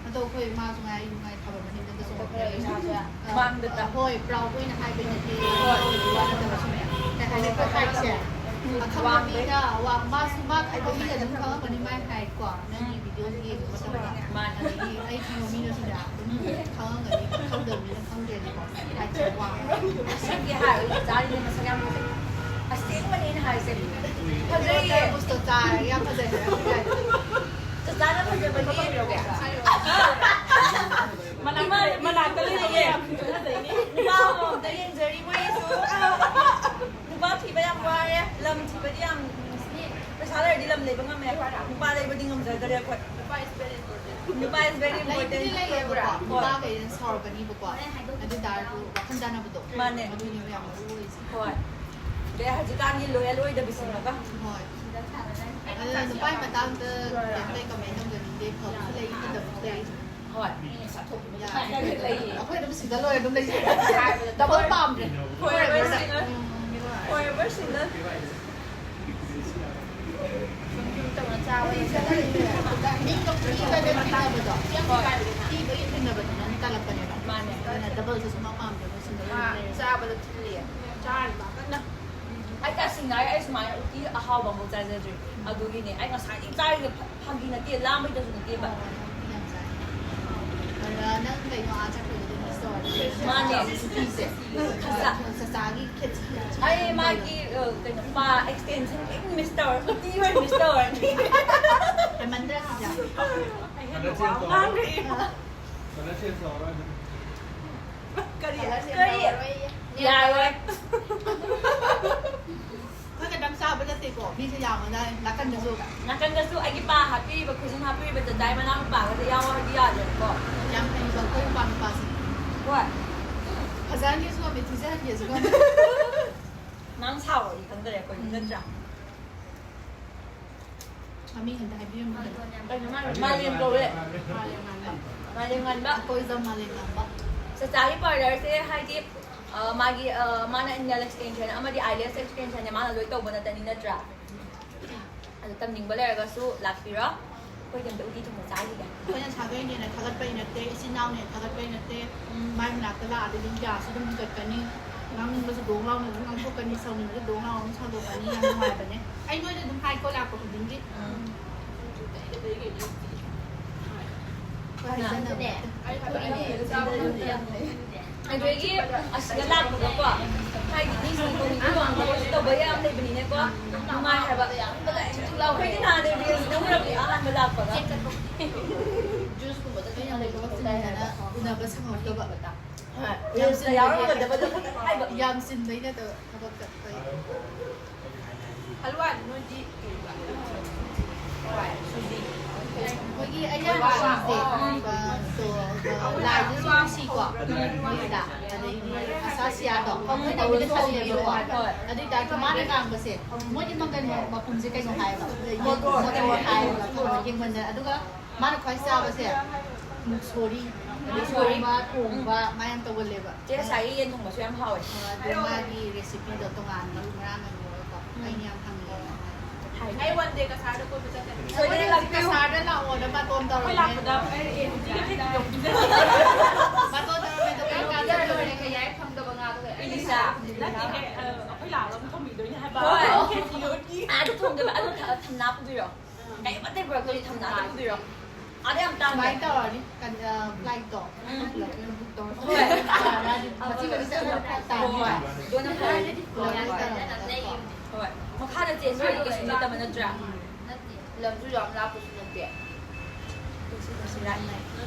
ꯑꯗꯣ ꯑꯩꯈꯣꯏ ꯏꯃꯥꯁꯨ ꯉꯥꯏ, ꯑꯩꯁꯨ ꯉꯥꯏ, ꯊꯥꯕꯜ ꯃꯅꯤꯡꯗ ꯆꯣꯡꯉꯛꯄ ꯏꯁꯥꯁꯦ ꯑ, ꯃꯥꯡꯗ ꯇꯥ-, ꯍꯣꯏ, proud ꯑꯣꯏꯅ ꯍꯥꯏꯕꯩ ꯅꯠꯇꯦ, ꯍꯣꯏ꯫ ꯌꯥꯎꯗꯕ ꯋꯥ ꯅꯠꯇꯕ ꯁꯨꯝ ꯀꯩ ꯍꯥꯏꯅꯤ, ꯑꯩꯈꯣꯏ height ꯁꯦ ꯎꯝ, ꯑꯈꯪꯕ ꯋꯥꯡꯕꯩ꯫ ꯃꯤꯅ ꯋꯥ-, ꯃꯥꯁꯨ ꯃꯥ ꯈꯪꯕ ꯃꯤꯅ ꯑꯗꯨꯝ ꯈꯪꯉꯝꯒꯅꯤ ꯃꯥꯏ height ꯀꯣ, ꯅꯪꯒꯤ ꯎꯝ꯫ Video ꯌꯦꯡꯕ ꯃꯇꯝꯗ꯫ ꯃꯥꯅꯦ꯫ ꯑꯗꯒꯤ ꯑꯩ ꯈꯪꯕ ꯃꯤꯅꯁꯨꯅꯦ ꯑꯗꯨꯝ ꯈꯪꯉꯝꯒꯅꯤ, ꯈꯪꯗꯕ ꯃꯤꯅ ꯈꯪꯗꯦꯅꯀꯣ꯫ Height ꯁꯦ ꯋꯥꯡꯉꯦ꯫ ꯑꯁꯦꯡꯕꯒꯤ ꯍꯥꯏꯔꯗꯤ ꯆꯥꯔꯤꯁꯦ ꯃꯁꯛ ꯌꯥꯝ ꯐꯖꯩ꯫ ꯑꯁꯦꯡꯕꯅꯦ ꯑꯩꯅ ꯍꯥꯏꯁꯦ꯫ ꯐꯖꯩꯌꯦ꯫ ꯇꯔꯕꯨꯖꯇꯣ ꯆꯥꯔꯒ ꯌꯥꯝ ꯐꯖꯩ ꯍꯥꯏꯔꯛꯄ ꯌꯥꯏ꯫ ꯆꯥꯛ ꯆꯥꯅ ꯐꯖꯕꯒꯤ ꯃꯅꯥꯛꯇ, ꯏꯃꯥꯟꯅꯕꯤ ꯃꯅꯥꯛꯇ ꯂꯩꯕ ꯐꯖꯩꯌꯦ꯫ ꯃꯌꯥꯝꯁꯤꯡꯁꯨ ꯐꯖꯩꯅꯦ꯫ ꯅꯨꯄꯥ ꯑꯃꯃꯝꯇ ꯌꯦꯡꯖꯔꯤ ꯃꯣꯏꯒꯤꯁꯨ꯫ ꯅꯨꯄꯥ ꯊꯤꯕ ꯌꯥꯝ ꯋꯥꯔꯦ꯫ ꯂꯝ ꯊꯤꯕꯗꯤ ꯌꯥꯝ ꯅꯨꯡꯁꯤꯅꯤ꯫ ꯄꯩꯁꯥ ꯂꯩꯔꯗꯤ ꯂꯝ ꯂꯩꯕ ꯉꯝꯃꯦ꯫ ꯅꯨꯄꯥ ꯂꯩꯕꯗꯤ ꯉꯝꯖꯗꯔꯦ ꯑꯩꯈꯣꯏ꯫ ꯅꯨꯄꯥ is very important꯫ ꯅꯨꯄꯥ is very important꯫ ꯂꯩꯕꯨꯗꯤ ꯂꯩꯌꯦꯕꯀꯣ, ꯍꯣꯏ꯫ ꯅꯨꯄꯥꯈꯩꯅ ꯁꯥꯎꯔꯛꯀꯅꯤꯕꯀꯣ꯫ ꯑꯗꯨ ꯇꯥꯔꯁꯨ ꯋꯥꯈꯜ ꯆꯥꯟꯅꯕꯗꯣ꯫ ꯃꯥꯅꯦ꯫ ꯑꯗꯨꯅꯦꯕ ꯌꯥꯝ ꯃꯔꯨ ꯑꯣꯏꯔꯤꯁꯦ꯫ ꯍꯣꯏ꯫ ꯑꯗꯩ ꯍꯧꯖꯤꯛꯀꯥꯟꯒꯤ loyal ꯑꯣꯏꯗꯕꯁꯤꯡꯅꯒ꯫ ꯍꯣꯏ꯫ ꯑꯗꯨꯅ ꯅꯨꯄꯥꯒꯤ ꯃꯇꯥꯡꯗ ꯀꯩꯝꯇ comment ꯇꯧꯖꯅꯤꯡꯗꯦ, ꯐꯕꯁꯨ ꯂꯩ, ꯐꯠꯇꯕꯁꯨ ꯂꯩ꯫ ꯍꯣꯏ, ꯃꯤꯅ ꯆꯥꯊꯣꯛꯈꯤꯕ ꯌꯥꯏ꯫ ꯑꯩꯈꯣꯏ ꯑꯗꯨꯝ ꯁꯤꯗ ꯂꯣꯏꯔꯦ ꯑꯗꯨꯝ ꯂꯩꯖꯩ꯫ ꯍꯥꯏꯕꯗ ꯗꯕꯜ ꯄꯥꯝꯗ꯭ꯔꯦ꯫ Forever single. Forever single. ꯁꯨꯝ ꯁꯨꯝ ꯇꯧꯅ ꯆꯥꯕ ꯃꯤꯒ ꯄꯤꯕꯗ ꯊꯤꯅꯕꯗꯣ꯫ ꯍꯣꯏ꯫ ꯄꯤꯕꯒꯤ ꯊꯤꯅꯕꯗꯨꯅ ꯇꯜꯂꯛꯄꯅꯦꯕ꯫ ꯃꯥꯅꯦ꯫ ꯑꯗꯨꯅ ꯗꯕꯜꯁꯦ ꯁꯨꯡꯄꯥꯝ ꯄꯥꯝꯗꯦ ꯑꯩꯈꯣꯏ ꯁꯤꯡꯒꯜ ꯃꯥ ꯑꯣꯏꯅ ꯂꯩꯔꯦ꯫ ꯆꯥꯕꯗ ꯊꯤꯜꯂꯤꯌꯦ꯫ ꯆꯥꯔꯤꯕ ꯀꯟꯅ꯫ ꯑꯩ ꯇꯁꯦꯡꯅ ꯍꯥꯏ, ꯑꯩ ꯁꯨꯃꯥꯏꯅ ꯎꯇꯤ ꯑꯍꯥꯎꯕ ꯑꯃꯐꯥꯎ ꯆꯥꯖꯗ꯭ꯔꯤ꯫ ꯑꯗꯨꯒꯤꯅꯦ ꯑꯩ ꯉꯁꯥꯏꯗꯒꯤ ꯆꯥꯔꯤꯁꯦ꯫ ꯐ-, ꯐꯥꯒꯤ ꯅꯠꯇꯦ, ꯂꯥꯝꯕꯩꯗꯁꯨ ꯅꯠꯇꯦꯕ꯫ ꯑꯗ ꯅꯪ ꯀꯩꯅꯣ ꯑꯥ ꯆꯠꯈ꯭ꯔꯕꯗꯤ ꯃꯤꯁ ꯇꯧꯔꯅꯤ꯫ ꯃꯥꯅꯦ, ꯎꯇꯤꯁꯦ꯫ ꯈꯖ-, ꯆꯆꯥꯒꯤ ꯈꯦꯆꯤ꯫ ꯑꯩ ꯃꯥꯒꯤ, ꯑ, ꯀꯩꯅꯣ, ꯄꯥ extension ꯂꯣꯏ ꯃꯤꯁ ꯇꯧꯔꯦ꯫ ꯎꯇꯤ ꯂꯣꯏ ꯃꯤꯁ ꯇꯧꯔꯅꯤ꯫ ꯍꯦꯃꯟꯗ꯭ꯔ ꯁꯤꯗ꯫ ꯀꯂꯔ ꯆꯦꯟꯖ ꯇꯧꯔꯣ꯫ ꯀꯂꯔ ꯆꯦꯟꯖ ꯇꯧꯔꯣ ꯑꯗꯨꯗꯤ꯫ ꯀꯔꯤ? ꯀꯂꯔ ꯆꯦꯟꯖ ꯀꯔꯤ? ꯇꯧꯔꯣꯏꯌꯦ꯫ ꯌꯥꯔꯣꯏ꯫ ꯑꯩꯈꯣꯏ ꯈꯛꯇꯪ ꯆꯥꯕ ꯅꯠꯇꯦꯀꯣ, ꯃꯤꯁꯨ ꯌꯥꯝꯕꯅ ꯅꯥꯀꯟꯗꯁꯨ꯫ ꯅꯥꯀꯟꯗꯁꯨ ꯑꯩꯒꯤ ꯄꯥ ꯍꯥꯞꯄꯤꯔꯤꯕ, ꯈꯨꯖꯤꯟ ꯍꯥꯞꯄꯤꯔꯤꯕ ꯗꯗꯥꯏ ꯃꯅꯥꯎ ꯅꯨꯄꯥꯒꯁꯦ ꯌꯥꯎꯔꯗꯤ ꯌꯥꯗꯦꯕꯀꯣ꯫ ꯌꯥꯝ ꯐꯩꯕ ꯑꯩꯈꯣꯏ ꯅꯨꯄꯥ ꯅꯨꯄꯥꯁꯦ꯫ ꯍꯣꯏ꯫ ꯐꯖꯍꯟꯒꯦꯁꯨ ꯉꯝꯃꯦ, ꯊꯤꯖꯍꯟꯒꯦꯁꯨ ꯉꯝꯃꯦ꯫ ꯅꯪ ꯁꯥꯎꯔꯗꯤ ꯈꯪꯗꯔꯦ ꯑꯩꯈꯣꯏ, ꯎꯝ꯫ ꯅꯠꯇ꯭ꯔꯥ? ꯃꯃꯤꯡ ꯑꯝꯇ ꯍꯥꯏꯕꯤꯔꯝꯃꯨ꯫ ꯀꯩꯅꯣ ꯃꯥ-, ꯃꯥꯂꯦꯝ ꯀꯧꯋꯦ꯫ ꯃꯥꯂꯦꯝ ꯉꯥꯟꯕ꯫ ꯃꯥꯂꯦꯝ ꯉꯥꯟꯕ꯫ ꯑꯩꯈꯣꯏ ꯖꯝ ꯃꯥꯂꯦꯝ ꯉꯥꯟꯕ꯫ ꯆꯆꯥꯒꯤ ꯄꯥꯔꯂꯔꯁꯦ ꯍꯥꯏꯗꯤ, ꯑ, ꯃꯥꯒꯤ, ꯑ, ꯃꯥꯅ nail extension ꯑꯃꯗꯤ eyelash extensionꯅꯦ ꯃꯥꯅ ꯂꯣꯏ ꯇꯧꯕ ꯅꯠꯇꯅꯤ, ꯅꯠꯇ꯭ꯔꯥ? ꯑꯗꯨ ꯇꯝꯅꯤꯡꯕ ꯂꯩꯔꯒꯁꯨ ꯂꯥꯛꯄꯤꯔꯣ꯫ ꯑꯩꯈꯣꯏꯗ ꯑꯝꯇ ꯎꯇꯤ ꯊꯣꯡꯕ ꯆꯥꯈꯤꯒꯦ꯫ ꯑꯩꯈꯣꯏꯅ ꯁꯥꯒꯩꯅꯦꯅ ꯊꯥꯒꯠꯄꯩ ꯅꯠꯇꯦ, ꯏꯆꯤꯟ ꯏꯅꯥꯎꯅꯦꯅ ꯊꯥꯒꯠꯄꯩ ꯅꯠꯇꯦ꯫ ꯎꯝ꯫ ꯃꯥꯏ ꯃꯅꯥꯛꯇ ꯂꯥꯛꯑꯗꯤ ꯑꯗꯨꯝ ꯒ꯭ꯌꯥꯁꯁꯨ ꯑꯗꯨꯝ ꯍꯦꯟꯒꯠꯀꯅꯤ, ꯉꯥꯡꯅꯤꯡꯕꯁꯨ ꯗꯣꯡ ꯂꯥꯎꯅ ꯑꯗꯨꯝ ꯉꯥꯡꯊꯣꯛꯀꯅꯤ, ꯁꯥꯎꯅꯤꯡꯕꯁꯨ ꯗꯣꯡ ꯂꯥꯎꯅ ꯑꯗꯨꯝ ꯁꯥꯎꯗꯣꯛꯀꯅꯤ꯫ ꯌꯥꯝ ꯅꯨꯡꯉꯥꯏꯕꯅꯦ꯫ ꯑꯩ ꯅꯣꯏꯗ ꯑꯗꯨꯝ ꯍꯥꯏꯀꯣ ꯂꯥꯛꯄ ꯈꯨꯗꯤꯡꯒꯤ꯫ ꯎꯝ꯫ ꯑꯩꯈꯣꯏ ꯍꯥꯏꯖꯟꯅꯕ ꯅꯠꯇꯦ꯫ ꯑꯗꯨꯗꯒꯤ ꯑꯁꯤꯗ ꯂꯥꯛꯄꯗꯀꯣ, ꯍꯥꯏꯗꯤ ꯃꯤꯁꯤꯡ ꯇꯧꯅꯤꯡꯕ ꯇꯧꯕ ꯌꯥꯝ ꯂꯩꯕꯅꯤꯅꯦꯀꯣ, ꯅꯨꯡꯉꯥꯏ ꯍꯥꯏꯕ꯫ ꯑꯩꯈꯣꯏꯗꯤ ꯅꯍꯥꯟ ꯔꯤꯜꯁ ꯅꯝꯃꯨꯔꯕꯅꯤ ꯑꯍꯥꯟꯕ ꯂꯥꯛꯄꯒ꯫ ꯖꯨꯁꯀꯨꯝꯕꯗ ꯀꯩꯅ ꯂꯩꯕ ꯃꯐꯝꯗꯅ ꯎꯅꯕ ꯁꯪꯉꯛꯇꯕ꯫ ꯍꯣꯏ, ꯔꯤꯜꯁꯇ ꯌꯥꯎꯔꯝꯒꯗꯕꯗꯣ ꯈꯛꯇꯪ ꯍꯥꯏꯕ꯫ ꯌꯥꯝ ꯆꯤꯟꯕꯩ ꯅꯠꯇꯕ ꯊꯕꯛ ꯆꯠꯄꯒꯤ꯫ ꯍꯜꯋꯥꯗꯤ ꯅꯣꯏꯗꯤ ꯀꯩꯕ? ꯍꯣꯏ, ꯁꯨꯖꯤ꯫ ꯑꯩꯈꯣꯏꯒꯤ ꯑꯩꯅ ꯍꯜꯋꯥꯁꯦ, ꯑ, ꯇꯣ, ꯑ, ꯂꯥꯏꯗꯁꯨ ꯅꯨꯡꯁꯤꯀꯣ, ꯃꯣꯏꯒꯤꯗ꯫ ꯑꯗꯩꯗꯤ ꯑꯁꯥꯁꯤꯌꯥꯗꯣ, ꯑꯩꯈꯣꯏꯅ ꯃꯤꯅ ꯈꯜꯂꯦꯕꯀꯣ꯫ ꯍꯣꯏ꯫ ꯑꯗꯨ ꯑꯣꯏꯇꯥꯔꯁꯨ ꯃꯥꯅ ꯉꯥꯡꯕꯁꯦ, ꯃꯣꯏꯒꯤ ꯃꯪꯒꯟ ꯃꯄꯨꯝꯁꯦ ꯀꯩꯅꯣ ꯍꯥꯏꯌꯦꯕ, ꯃꯣꯇꯣꯔ ꯍꯥꯏꯌꯦꯕ, ꯌꯦꯡꯃꯟꯗꯅ꯫ ꯑꯗꯨꯒ ꯃꯥꯅ ꯈ꯭ꯋꯥꯏ ꯆꯥꯕꯁꯦ, ꯃꯨꯛꯁꯣꯔꯤ, ꯑꯗꯩ ꯃꯨꯛꯁꯣꯔꯤ꯫ ꯊꯣꯡꯕ, ꯊꯣꯡꯕ, ꯃꯥ ꯌꯥꯝ ꯇꯧꯒꯜꯂꯦꯕ꯫ ꯆꯦ ꯉꯁꯥꯏꯒꯤ ꯌꯦꯟ ꯊꯣꯡꯕꯁꯨ ꯌꯥꯝ ꯍꯥꯎꯋꯦ꯫ ꯑꯗꯣ ꯃꯥꯒꯤ recipeꯗꯣ ꯇꯣꯉꯥꯟꯅ ꯃꯔꯨ ꯃꯔꯥꯡ ꯑꯣꯏꯅ ꯂꯧꯔꯒꯀꯣ꯫ ꯎꯝ꯫ ꯑꯩꯅ ꯌꯥꯝ ꯍꯪꯉꯦꯕ꯫ ꯑꯩ one day ꯀꯁꯥꯔꯗ ꯀꯣꯏꯕ ꯆꯠꯀꯅꯤ꯫ ꯁꯣꯏꯗꯅ ꯂꯥꯛꯄꯤꯌꯨ꯫ ꯀꯁꯥꯔꯗ ꯂꯥꯛꯑꯣꯅ ꯕꯥꯇꯣꯟ ꯇꯧꯔꯝꯃꯦ꯫ ꯑꯩꯈꯣꯏ ꯂꯥꯛꯄꯗ ꯑꯩ ꯑꯦ ꯕꯤ ꯇꯤꯒ ꯊꯦꯡꯅ ꯌꯧꯕꯤꯔꯝꯃꯦ꯫ ꯕꯥꯇꯣꯟ ꯇꯧꯔꯝꯃꯦ, ꯑꯗꯣ ꯀꯔꯝ ꯀꯥꯟ ꯆꯠꯇꯣꯏꯅꯣ? ꯌꯥꯏ ꯐꯪꯗꯕ ꯉꯥꯗꯣ ꯀꯩ? ꯏꯂꯤꯁꯥ꯫ ꯅꯠꯇꯦꯍꯦ, ꯑ, ꯑꯩꯈꯣꯏ ꯂꯥꯛꯑꯒ ꯑꯃꯨꯛ ꯊꯣꯡꯕꯤꯗꯣꯏꯅꯦ ꯍꯥꯏꯕ꯫ ꯍꯣꯏ꯫ ꯈꯦꯆꯤꯒ ꯎꯇꯤ꯫ ꯑꯥꯗ ꯊꯣꯡꯗꯣꯏꯕ, ꯑꯗꯣ ꯊ-, ꯊꯝꯅꯥ ꯄꯨꯕꯤꯔꯣ꯫ ꯀꯩꯝꯇ ꯄꯨꯔꯛꯇ꯭ꯔꯗꯤ ꯊꯝꯅꯥꯗ ꯄꯨꯕꯤꯔꯣ꯫ ꯑꯗ ꯌꯥꯝ ꯇꯥꯡꯉꯦ꯫ ꯁꯨꯃꯥꯏꯅ ꯇꯧꯔꯅꯤ, ꯀꯩꯅꯣ, flightꯇꯣ꯫ ꯎꯝ꯫ ꯄꯨꯂꯞ ꯑꯣꯏꯅ book ꯇꯧꯔꯁꯤ꯫ ꯍꯣꯏ꯫ ꯃꯆꯤ ꯃꯆꯤ ꯆꯠꯄꯗꯣ ꯐꯔꯛ ꯇꯥꯅꯤ꯫ ꯍꯣꯏ꯫ ꯑꯗꯨꯅ ꯐꯔꯅꯤ꯫ ꯄꯨꯂꯞ ꯑꯣꯏꯅ ꯇꯧꯔꯒ꯫ ꯍꯣꯏ꯫ ꯃꯈꯥꯗ ꯆꯦꯟꯕꯗꯤ ꯀꯩꯁꯨ ꯅꯠꯇꯕ ꯅꯠꯇ꯭ꯔꯥ? ꯂꯝꯁꯨ ꯌꯥꯝ ꯂꯥꯞꯄꯁꯨ ꯅꯠꯇꯦ꯫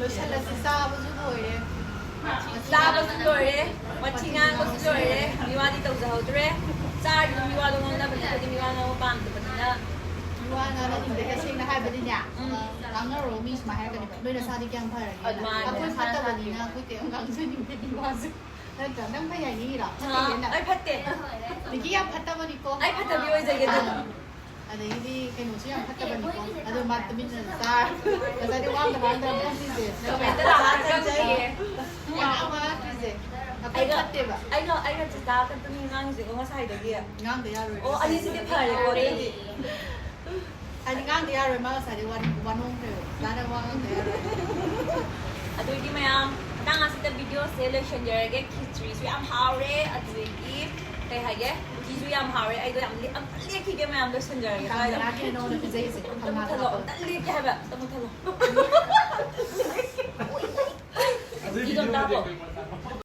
ꯂꯣꯏꯁꯤꯜꯂꯁꯤ, ꯆꯥꯕꯁꯨ ꯂꯣꯏꯔꯦ꯫ ꯆꯥꯕꯁꯨ ꯂꯣꯏꯔꯦ, ꯋꯥꯊꯤ ꯉꯥꯡꯕꯁꯨ ꯂꯣꯏꯔꯦ, ꯃꯤꯋꯥꯗꯤ ꯇꯧꯖꯍꯧꯗ꯭ꯔꯦ꯫ ꯆꯥꯔꯤꯕ ꯃꯤꯋꯥꯗꯣ ꯉꯥꯡꯅꯕꯅꯤ, ꯑꯩꯈꯣꯏꯗꯤ ꯃꯤꯋꯥ ꯉꯥꯡꯕ ꯄꯥꯝꯗꯕꯅꯤꯅ꯫ ꯃꯤꯋꯥ ꯉꯥꯡꯅꯅꯤꯡꯗꯦ, ꯇꯁꯦꯡꯅ ꯍꯥꯏꯕꯗꯤꯅꯦ, ꯎꯝ꯫ ꯉꯥꯡꯅꯔꯣ, ꯃꯤ ꯁꯨꯃꯥꯏꯅ ꯍꯥꯏꯔꯛꯀꯅꯦꯕ, "ꯅꯣꯏ ꯅꯁꯥꯗꯤ ꯀꯌꯥꯝ ꯐꯔꯒꯦ?" ꯑꯗꯨꯃꯥꯏꯅ꯫ ꯑꯩꯈꯣꯏ ꯐꯠꯇꯕꯅꯤꯅ ꯑꯩꯈꯣꯏ ꯀꯩꯝ ꯉꯥꯡꯖꯅꯤꯡꯗꯦ ꯃꯤꯋꯥꯁꯦ꯫ ꯅꯠꯇ꯭ꯔꯥ? ꯅꯪ ꯐꯩ ꯍꯥꯏꯅꯤꯡꯉꯤꯔꯣ? ꯐꯠꯇꯦ ꯍꯥꯏꯅ? ꯑꯩ ꯐꯠꯇꯦ꯫ ꯅꯤꯀꯤ ꯌꯥꯝ ꯐꯠꯇꯕꯅꯤꯀꯣ꯫ ꯑꯩ ꯐꯠꯇꯕꯤ ꯑꯣꯏꯖꯒꯦ ꯑꯗꯨꯝ꯫ ꯑꯥ꯫ ꯑꯗꯒꯤꯗꯤ ꯀꯩꯅꯣꯁꯨ ꯌꯥꯝ ꯐꯠꯇꯕꯅꯤꯀꯣ꯫ ꯑꯗꯣ ꯃꯥ ꯇꯨꯃꯤꯟꯅ ꯆꯥꯔ ꯉꯁꯥꯏꯗꯤ ꯋꯥ ꯑꯝꯇ ꯉꯥꯡꯗꯕ ꯐꯝꯃꯤꯁꯦ꯫ ꯀꯃꯦꯟꯇ ꯂꯥꯛꯑꯒ ꯆꯪꯉꯦ꯫ ꯋꯥ ꯑꯃ ꯉꯥꯡꯗ꯭ꯔꯤꯁꯦ꯫ ꯑꯩꯈꯣꯏ ꯑꯩꯒ, ꯐꯠꯇꯦꯕ꯫ ꯑꯩꯒ, ꯑꯩꯒ ꯆꯤꯆꯥ ꯈꯛꯇꯅꯤ ꯉꯥꯡꯉꯤꯁꯦꯀꯣ ꯉꯁꯥꯏꯗꯒꯤ꯫ ꯉꯥꯡꯗ ꯌꯥꯔꯣꯏ꯫ ꯑꯣ, ꯑꯅꯤꯁꯤꯗꯤ ꯐꯔꯦꯀꯣ ꯑꯗꯨꯗꯤ꯫ ꯍꯥꯏꯗꯤ ꯉꯥꯡꯗ ꯌꯥꯔꯣꯏ, ꯃꯥ ꯉꯁꯥꯏꯗꯩ ꯋꯥꯔꯤ ꯋꯥꯅꯣꯝꯈ꯭ꯔꯦꯕ꯫ ꯆꯥꯅ ꯋꯥ ꯉꯥꯡꯗ ꯌꯥꯔꯣꯏ꯫ ꯑꯗꯨꯒꯤ ꯃꯌꯥꯝ, ꯃꯇꯥꯡ ꯑꯁꯤꯗ videoꯁꯦ ꯂꯣꯏꯁꯤꯟꯖꯔꯒꯦ꯫ ꯈꯤꯆ꯭ꯔꯤꯁꯨ ꯌꯥꯝ ꯍꯥꯎꯔꯦ, ꯑꯗꯨꯗꯒꯤ ꯀꯩ ꯍꯥꯏꯒꯦ, ꯎꯇꯤꯁꯨ ꯌꯥꯝ ꯍꯥꯎꯔꯦ꯫ ꯑꯩꯗꯣ ꯌꯥꯝ ꯂꯦ-, ꯑꯝꯇ ꯂꯦꯛꯈꯤꯒꯦ ꯃꯌꯥꯝ, ꯂꯣꯏꯁꯤꯟꯖꯔꯒꯦ ꯁ꯭ꯋꯥꯏꯗ꯫ ꯀꯥꯃꯦꯔꯥꯒꯤ ꯍꯦꯟꯅ ꯄꯤꯖꯩꯁꯦ꯫ ꯑꯝꯇ ꯃꯨꯠꯊꯠꯂꯣ, ꯑꯝꯇ ꯂꯦꯛꯀꯦ ꯍꯥꯏꯕ, ꯑꯝꯇ ꯃꯨꯠꯊꯠꯂꯣ꯫ ꯑꯗꯨꯒꯤ ꯎꯇꯤꯗꯣ ꯑꯝꯇ ꯍꯥꯞꯄꯣ꯫